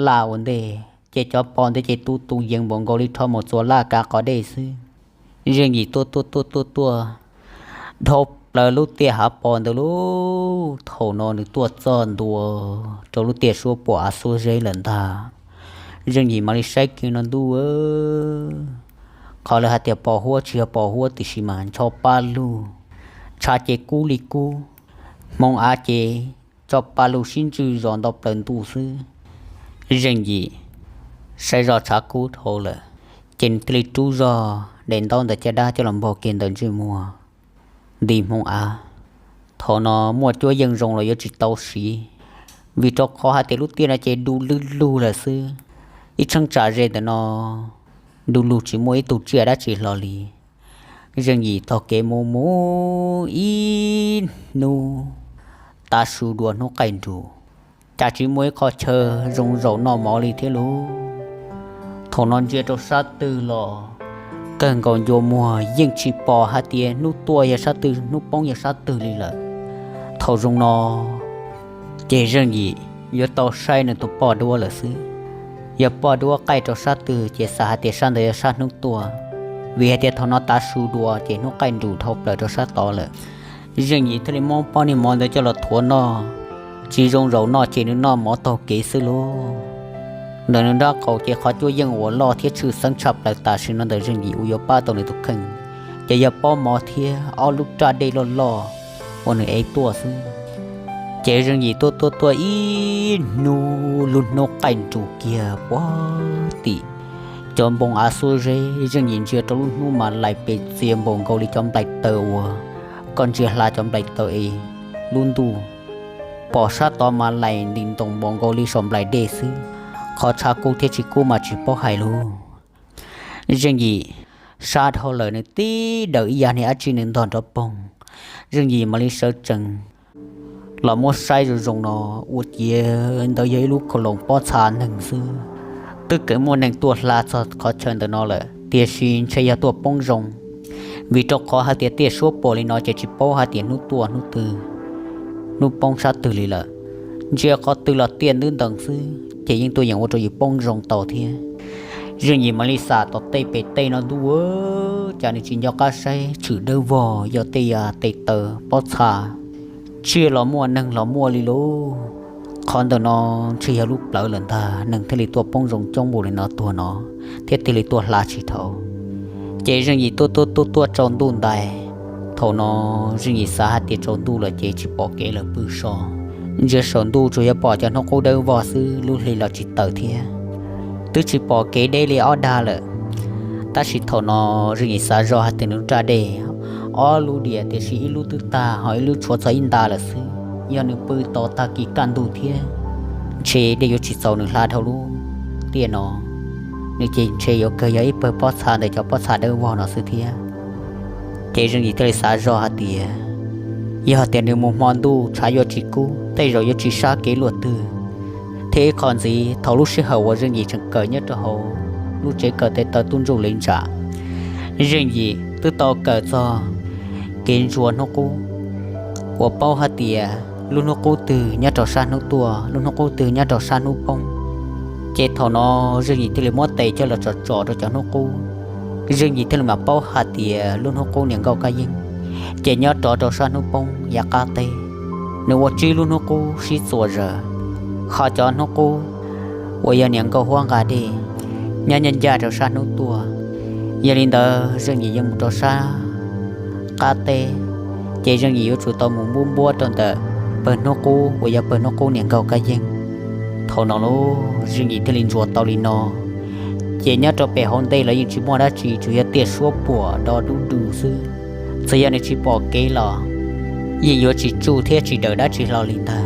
laj ua ntej ces cov pos ntawd ces tu tus yees npaum nkaus li rho mus txuas laj kav qos dej xwb. Zeej Yim tuaj tuaj tuaj tuaj tuaj dhau plaws lub tiaj hav pos ntawd lauj. Thaum no nws tuaj txog ntua rau lub tiaj suab puam av xuab zeb lawm ntag. Zeej Yim mam li saib kiag no ntuj, qhov lawv hais tias pos huab tsis yog pos huab tiam sis mas ncho paj lug, tshav ces kub li kub, hmoov av ces tso paj lug sib ntswj zos nto plaws ntuj xwb. Zeej Yim saib zoj tshav kub dhau lawm ces nws thiaj li rub zog daim ntaub ntawm caj dab coj los npog kiag ntawm ntsej muag nti hmoov av. Thaum no muaj cuab yeej zoo los yuav tsis tau siv, vim rau qhov hais tias lub tiaj no ces du lug lug lawm xwb. Ib tsheej tsam ze ntawm no du lug tsis muaj ib tug tsiaj dab tsi hlo li. Zeej Yim taug kev mus mus ib hnub tav su dua hnub qaij nrus, cas tsis muaj ib qho chaw zoo zaum noj mov li thiab lauj. Thaum no ntsia rau sab twg los kawg nkaus ncua muag yeej tsis pom hais tias hnub tuaj yog sab twg hnub poob yog sab twg li lawm. Thaum zoo no ces Zeej Yim yuav tau saib nws tus poj duab lawm xwb. Yog poj duab qaij rau sab twg ces xav hais tias sab ntawd yog sab hnub tuaj, vim hais tias thaum no tav su dua ces hnub qaij nrus dhau plaws rau sab tod lawm. Zeej Yim thiaj li muab pob niag mov ntawd coj los thuav noj, tsis zoo zaum noj ces nws noj mov taug kev xwb lauj. Ntawm nws nraub qaum ces qhov cuab yeej uas loj thiab tshwj xeeb tshaj plaws tam sim no ntawm Zeej Yim uas yuav pab tau nws tus kheej ces yog pob mov thiab ob lub raj dej loj loj uas nws ev tuaj xwb. Ces Zeej Yim tuaj tuaj tuaj ib hnub lub hnub qaij nrus kiag puag tim cov npoo av xuab zeb, Zeej Yim ntsia rau lub hnub mas laim pes txias npaum nkaus li cov nplaim taws uas koj ntsia hla cov nplaim taws es lub ntuj pom sab tod mas laim ntim ntoos npaum nkaus li saum nplaim dej xwb. Qhov tshav kub thiab tsis kub mas tsis paub hais lauj. Zeej Yim sab dhau lawm nws tib daws ib yam niag dab tsi nws ntog nrov poog. Zeej Yim mam li sawv tsees los muab saib zoo zoo no, ua ciav ntawd yog ib lub khaus loos pob txha neeg xwb. Twb kawm muaj neeg tuaj hla txog qhov chaw ntawm no lawm tiam sis ntshe yog tuaj poob zoo, vim rau qhov hais tias tiaj suab puam li no ces tsis paub hais tias hnub tuaj hnub twg, hnub poob sab twg li lawm. Ntsia qhov twg los tiaj ntub ntees xwb ces yeej tuaj yeem ua rau yus poob zoo tau thiab. Zeej Yim mam li xam tom tej pem tej no ntuj, cas nws tsis nco qab saib tshwm dawb vog yog tej yam tes taw pob txha, tsiaj los muaj neeg los muaj li lauj. Qhov ntawm no ntshe yog lub plawv lawm ntag, neeg thiaj li tuaj poob zoo coob npaum li no tuag no, thiab thiaj li tuaj hla tsis dhau. Ces Zeej Yim tuaj tuaj tuaj tuaj tsaus ntuj ntais. Thaum no Zeej Yim xav hais tias tsaus ntuj lawm ces tsis pom kev lawm pw so. Ntsia saum ntuj tsuas yog pom cov hnub qub dawb vog xwb, lub hli los tsis tawm thiab, twb tsis pom kev deb li ob dag lawm. Tab sis thaum no Zeej Yim xav zoj hais tias nws raj dej ob lub diam tiam sis ib lub twb tag ho ib lub tshuav txog ib nta lawm xwb. Yog nws pw tos tag kis kaj ntug thiab ntshe dej yuav tsis txaus nws hla dhau lub tiaj no, nws ces ntshe yuav kawg yog ib pawg pob txha ntawm cov pob txha dawb vog no xwb thiab. Ces Zeej Yim thiaj li xav zoj hais tias yog tias nws mus hmo ntuj tshav yuav tsis kub, tej zaum yuav tsis sab kev luaj twg. Thiab ib qho ntxiv, thaum lub sij hawm uas Zeej Yim tseem kawm nyob rau hauv lub tsev kawm tes taw tub ntsuj li ntsam, Zeej Yim twb tau kawm txog kev ntsuas hnub qub uas paub hais tias lub hnub qub twg nyob rau sab hnub tuaj, lub hnub qub twg nyob rau sab hnub poob. Ces thaum no Zeej Yim thiaj li muab tes coj los tsom tsom rau cov hnub qub, Zeej Yim thiaj li mam paub hais tias lub hnub qub niam nkauj kab yeeb ces nyob rov rau sab hnub poob yav qab teb. Nws ua tsib lub hnub qub sib txuas zaws, ho cov hnub qub uas yog niam nkauj huab nqa dej nyob ncaj ncaj rau sab hnub tuaj. Yog li ntawd Zeej Yim yuav mus rau sab qab teb, ces Zeej Yim yuav tsum tau mus npuab npuab rau ntawm pawg hnub qub uas yog pawg hnub qub niam nkauj kab yeeb. Thaum no lauj, Zeej Yim thiaj li ntsuas tau li no. Ces nyob rau pem hauv ntej los yeej tsis muaj dab tsi, tsuas yog tiaj suab puam do dub du xwb. Txawm yog nws tsis pom kev los yeej yuav tsis tsuj thiab tsis dawm dab tsi hlo li ntag.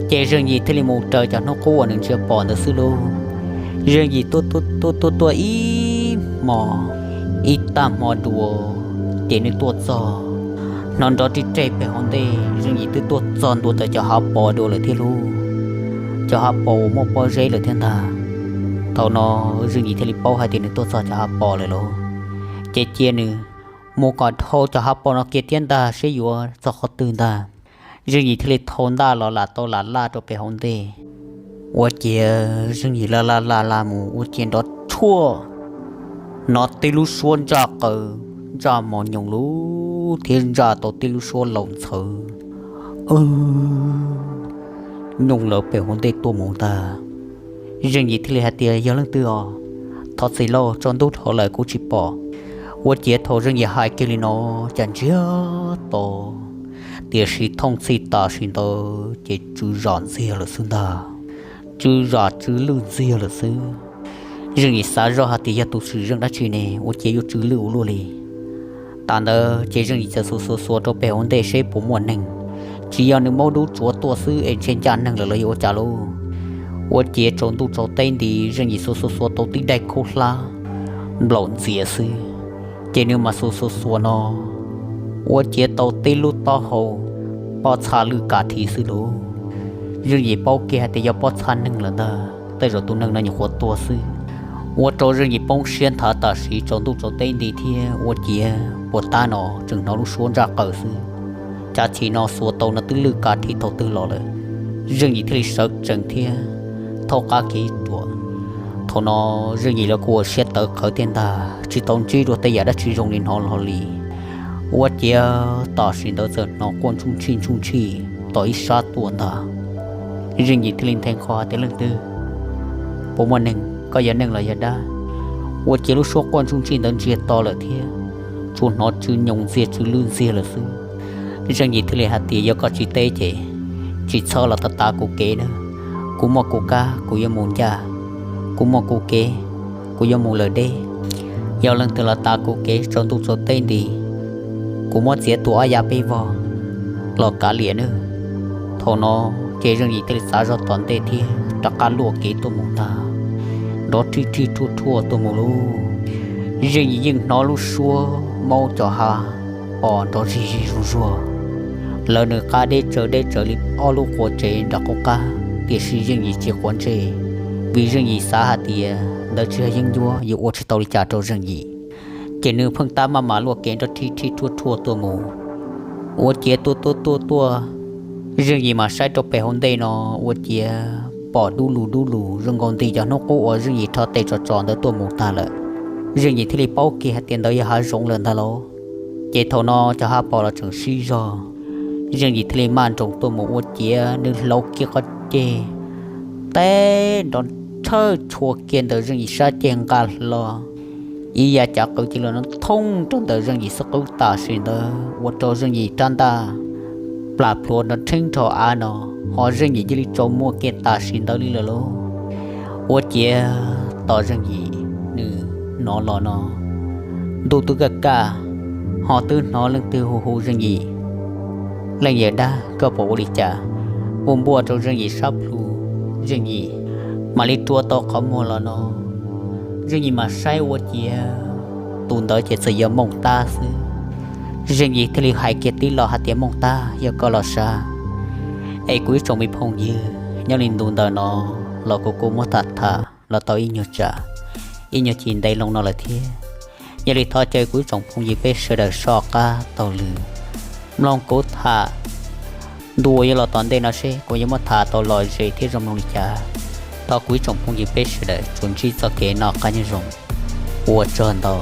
Ces Zeej Yim thiaj li mus raws cov hnub qub uas nws ntsia pom ntawd xwb lauj. Zeej Yim tuaj tuaj tuaj tuaj ib hmos, Ib tag hmo dua ces nws tuaj txog, hnov nrov ri reg pem hauv ntej, Zeej Yim twb tuaj txog ntua ntawm cov hav pos dua lawm thiab lauj. Cov hav pos uas muaj pob zeb lawm thiab ntag. Thaum no Zeej Yim thiaj li paub hais tias nws tuaj txog cov hav pos lawm lauj. Ces cia nws mus kom dhau cov hav pos no kiag thiab ntag seb yuav txog qhov twg ntag. Zeej Yim thiaj li thau ntaj los lam tau lam laj rau pem hauv ntej. Ua ciav Zeej Yim laj laj laj laj mus ua ciav nrov tshuaj, hnov tib lub suab ntsaj qaws, ntsaj mos nyoos lub thiab ntsaj tau tib lub suab laus ntxhawv nyooj lawv pem hauv ntej tuaj mus ntag. Zeej Yim thiaj li hais tias, yog leej twg os? Thov txim lauj, tsaus ntuj dhau lawm kuv tsis pom. Ua ciav thaum Zeej Yim hais kiag li no, cas ntsiag to, tiam sis thooj txhij tam sim ntawd ces tsw zam ntxiag lawm xwb ntag. Tsw zam tsw lwj ntxiag lawm xwb. Zeej Yim xav zoj hais tias yog tus tswm zeej dab tsi ne ua ciav yuav tsw lwj ua luaj li. Tam ntawd ces Zeej Yim txawm xuas xuas xuas rau pem hauv ntej seb puas muaj neeg, tsis yog nws maub dub tsuav tuaj xwb es ntshe ncaj neeg lawm los yuav ua cas lauj. Ua ciav tsaus ntuj tsaus teb nti Zeej Yim xuas xuas xuas tau tib daim khaub hlab nplaum ntxias xwb, ces nws mam xuas xuas xuas no ua ciav tau tib lub taub hau pob txha lwj kav thi xwb lauj. Zeej Yim paub kiag hais tias yog pob txha neeg lawm ntag, tej zaum tus neeg no nyuam qhuav tuag xwb. Ua rau Zeej Yim poob siab nthav tam sim tsaus ntuj tsaus teb nti thiab ua ciav puas tab no tseem hnov lub suab ntsaj qaws xwb. Cas chim no xuas tau no twb lwj kav thi thaum twg los lawm. Zeej Yim thiaj li sawv tsees thiab thaub qab kev ruam. Thaum no Zeej Yim los kuj ua siab tawv qhawv tiag ntag, tsis tau ntsib dua tej yam dab tsi zoo li no los li. Ua ciav tam sim ntawd txawm hnov quaj ntsuj ntshij ntsuj ntshij tom ib sab tuaj ntag. Zeej Yim thiaj li nthe nqho hais tias, leej twg? Puas muaj neeg? Koj yog neeg los yog dab? Ua ciav lub suab quaj ntsuj ntshij ntawd ntsiag to lawm thiab tsuas hnov tsw nyoos ntxiag tsw lwj ntxiag lawm xwb. Zeej Yim thiaj li hais tias, yog koj tsis teb ces tsis txhob los tav tav kuv kev na. Kuv muaj kuv kab kuv yuav mus ncaj, kuv muaj kuv kev kuv yuav mus lawm deb. Yog leej twg los tav kuv kev tsaus ntuj tsaus teb nti, kuv muab txiav tua ob yav peb vog los kav liam nawb. Thaum no ces Zeej Yim thiaj li txav zog tom ntej thiab rov qab luaj kev tuaj mus ntag, nrov rhij rhij rhuaj rhuaj tuaj mus lauj. Zeej Yim yeej hnov lub suab maub cov hav pos nrov zig zig zuag zuag, lawv nws qab deb tsawv deb tsawv li ob lub qua tsev nram qub qab, tiam sis Zeej Yim tsis quav ntsej, vim Zeej Yim xav hais tias ntawd tsis yog yeeb ncuab yuav ua tsis tau li cas rau Zeej Yim. Ces nws pheej tab maj mam luaj kev nrov rhij rhij rhuaj rhuaj tuaj mus. Ua ciav tuaj tuaj tuaj tuaj, Zeej Yim mas saib rau pem hauv ntej no ua ciav pom dub lug dub lug zoo nkaus nti cov hnub qub uas Zeej Yim rho tes tsom tsom ntawd tuaj mus tag lawm. Zeej Yim thiaj li paub kiag hais tias ntawd yog hav zoov lawm ntag lauj. Ces thaum no cov hav pos los tseem sib zog, Zeej Yim thiaj li maj nroos tuaj mus ua ciav nws hlauv kiag qhov ceg, teb nrov tshawj tshua kiag ntawm Zeej Yim sab ceg nqa hlo ib yav cav qwv cia li no thooj rau ntawm Zeej Yim xub qwb tam sim ntawd ua rau Zeej Yim rab ntaj plam plhuav nrov rheeb rho av no, ho Zeej Yim cia li tsaus muag kiag tam sim ntawd li lawm lauj. Ua ciav tos Zeej Yim nws hnov los no ntuj twb kaj kaj, ho twb hnov leej twg hu hu Zeej Yim, leej yawm dab koj puas ua li cas? Npuaj npuaj rau Zeej Yim sab plhu, Zeej Yim mam li rua tau qhov muag los no, Zeej Yim mam saib ua ciav tus ntawd ces txawm yog Mooj Tab xwb. Zeej Yim thiaj li hais kiag tib lo hais tias, Mooj Tab, yog koj los sav es kuv ib tsoom me phooj ywg nyob li ntu ntawm no los kuv kuj muab tham tham los tau ib nyuag tsam, ib nyuag chim ntev loo no lawm thiab. Yog li thov caw kuv ib tsoom phooj ywg peb sawv daws soj qab taug lw mloog kuv tham ntu uas yuav los tom ntej no seb kuv yuav muab tham tau lom zem thiab zoo mloog li cas. Thov kuv ib tsoom phooj ywg peb sawv daws tsuas ntsib txoj kev noj qab nyob zoo. Ua tsaug ntau.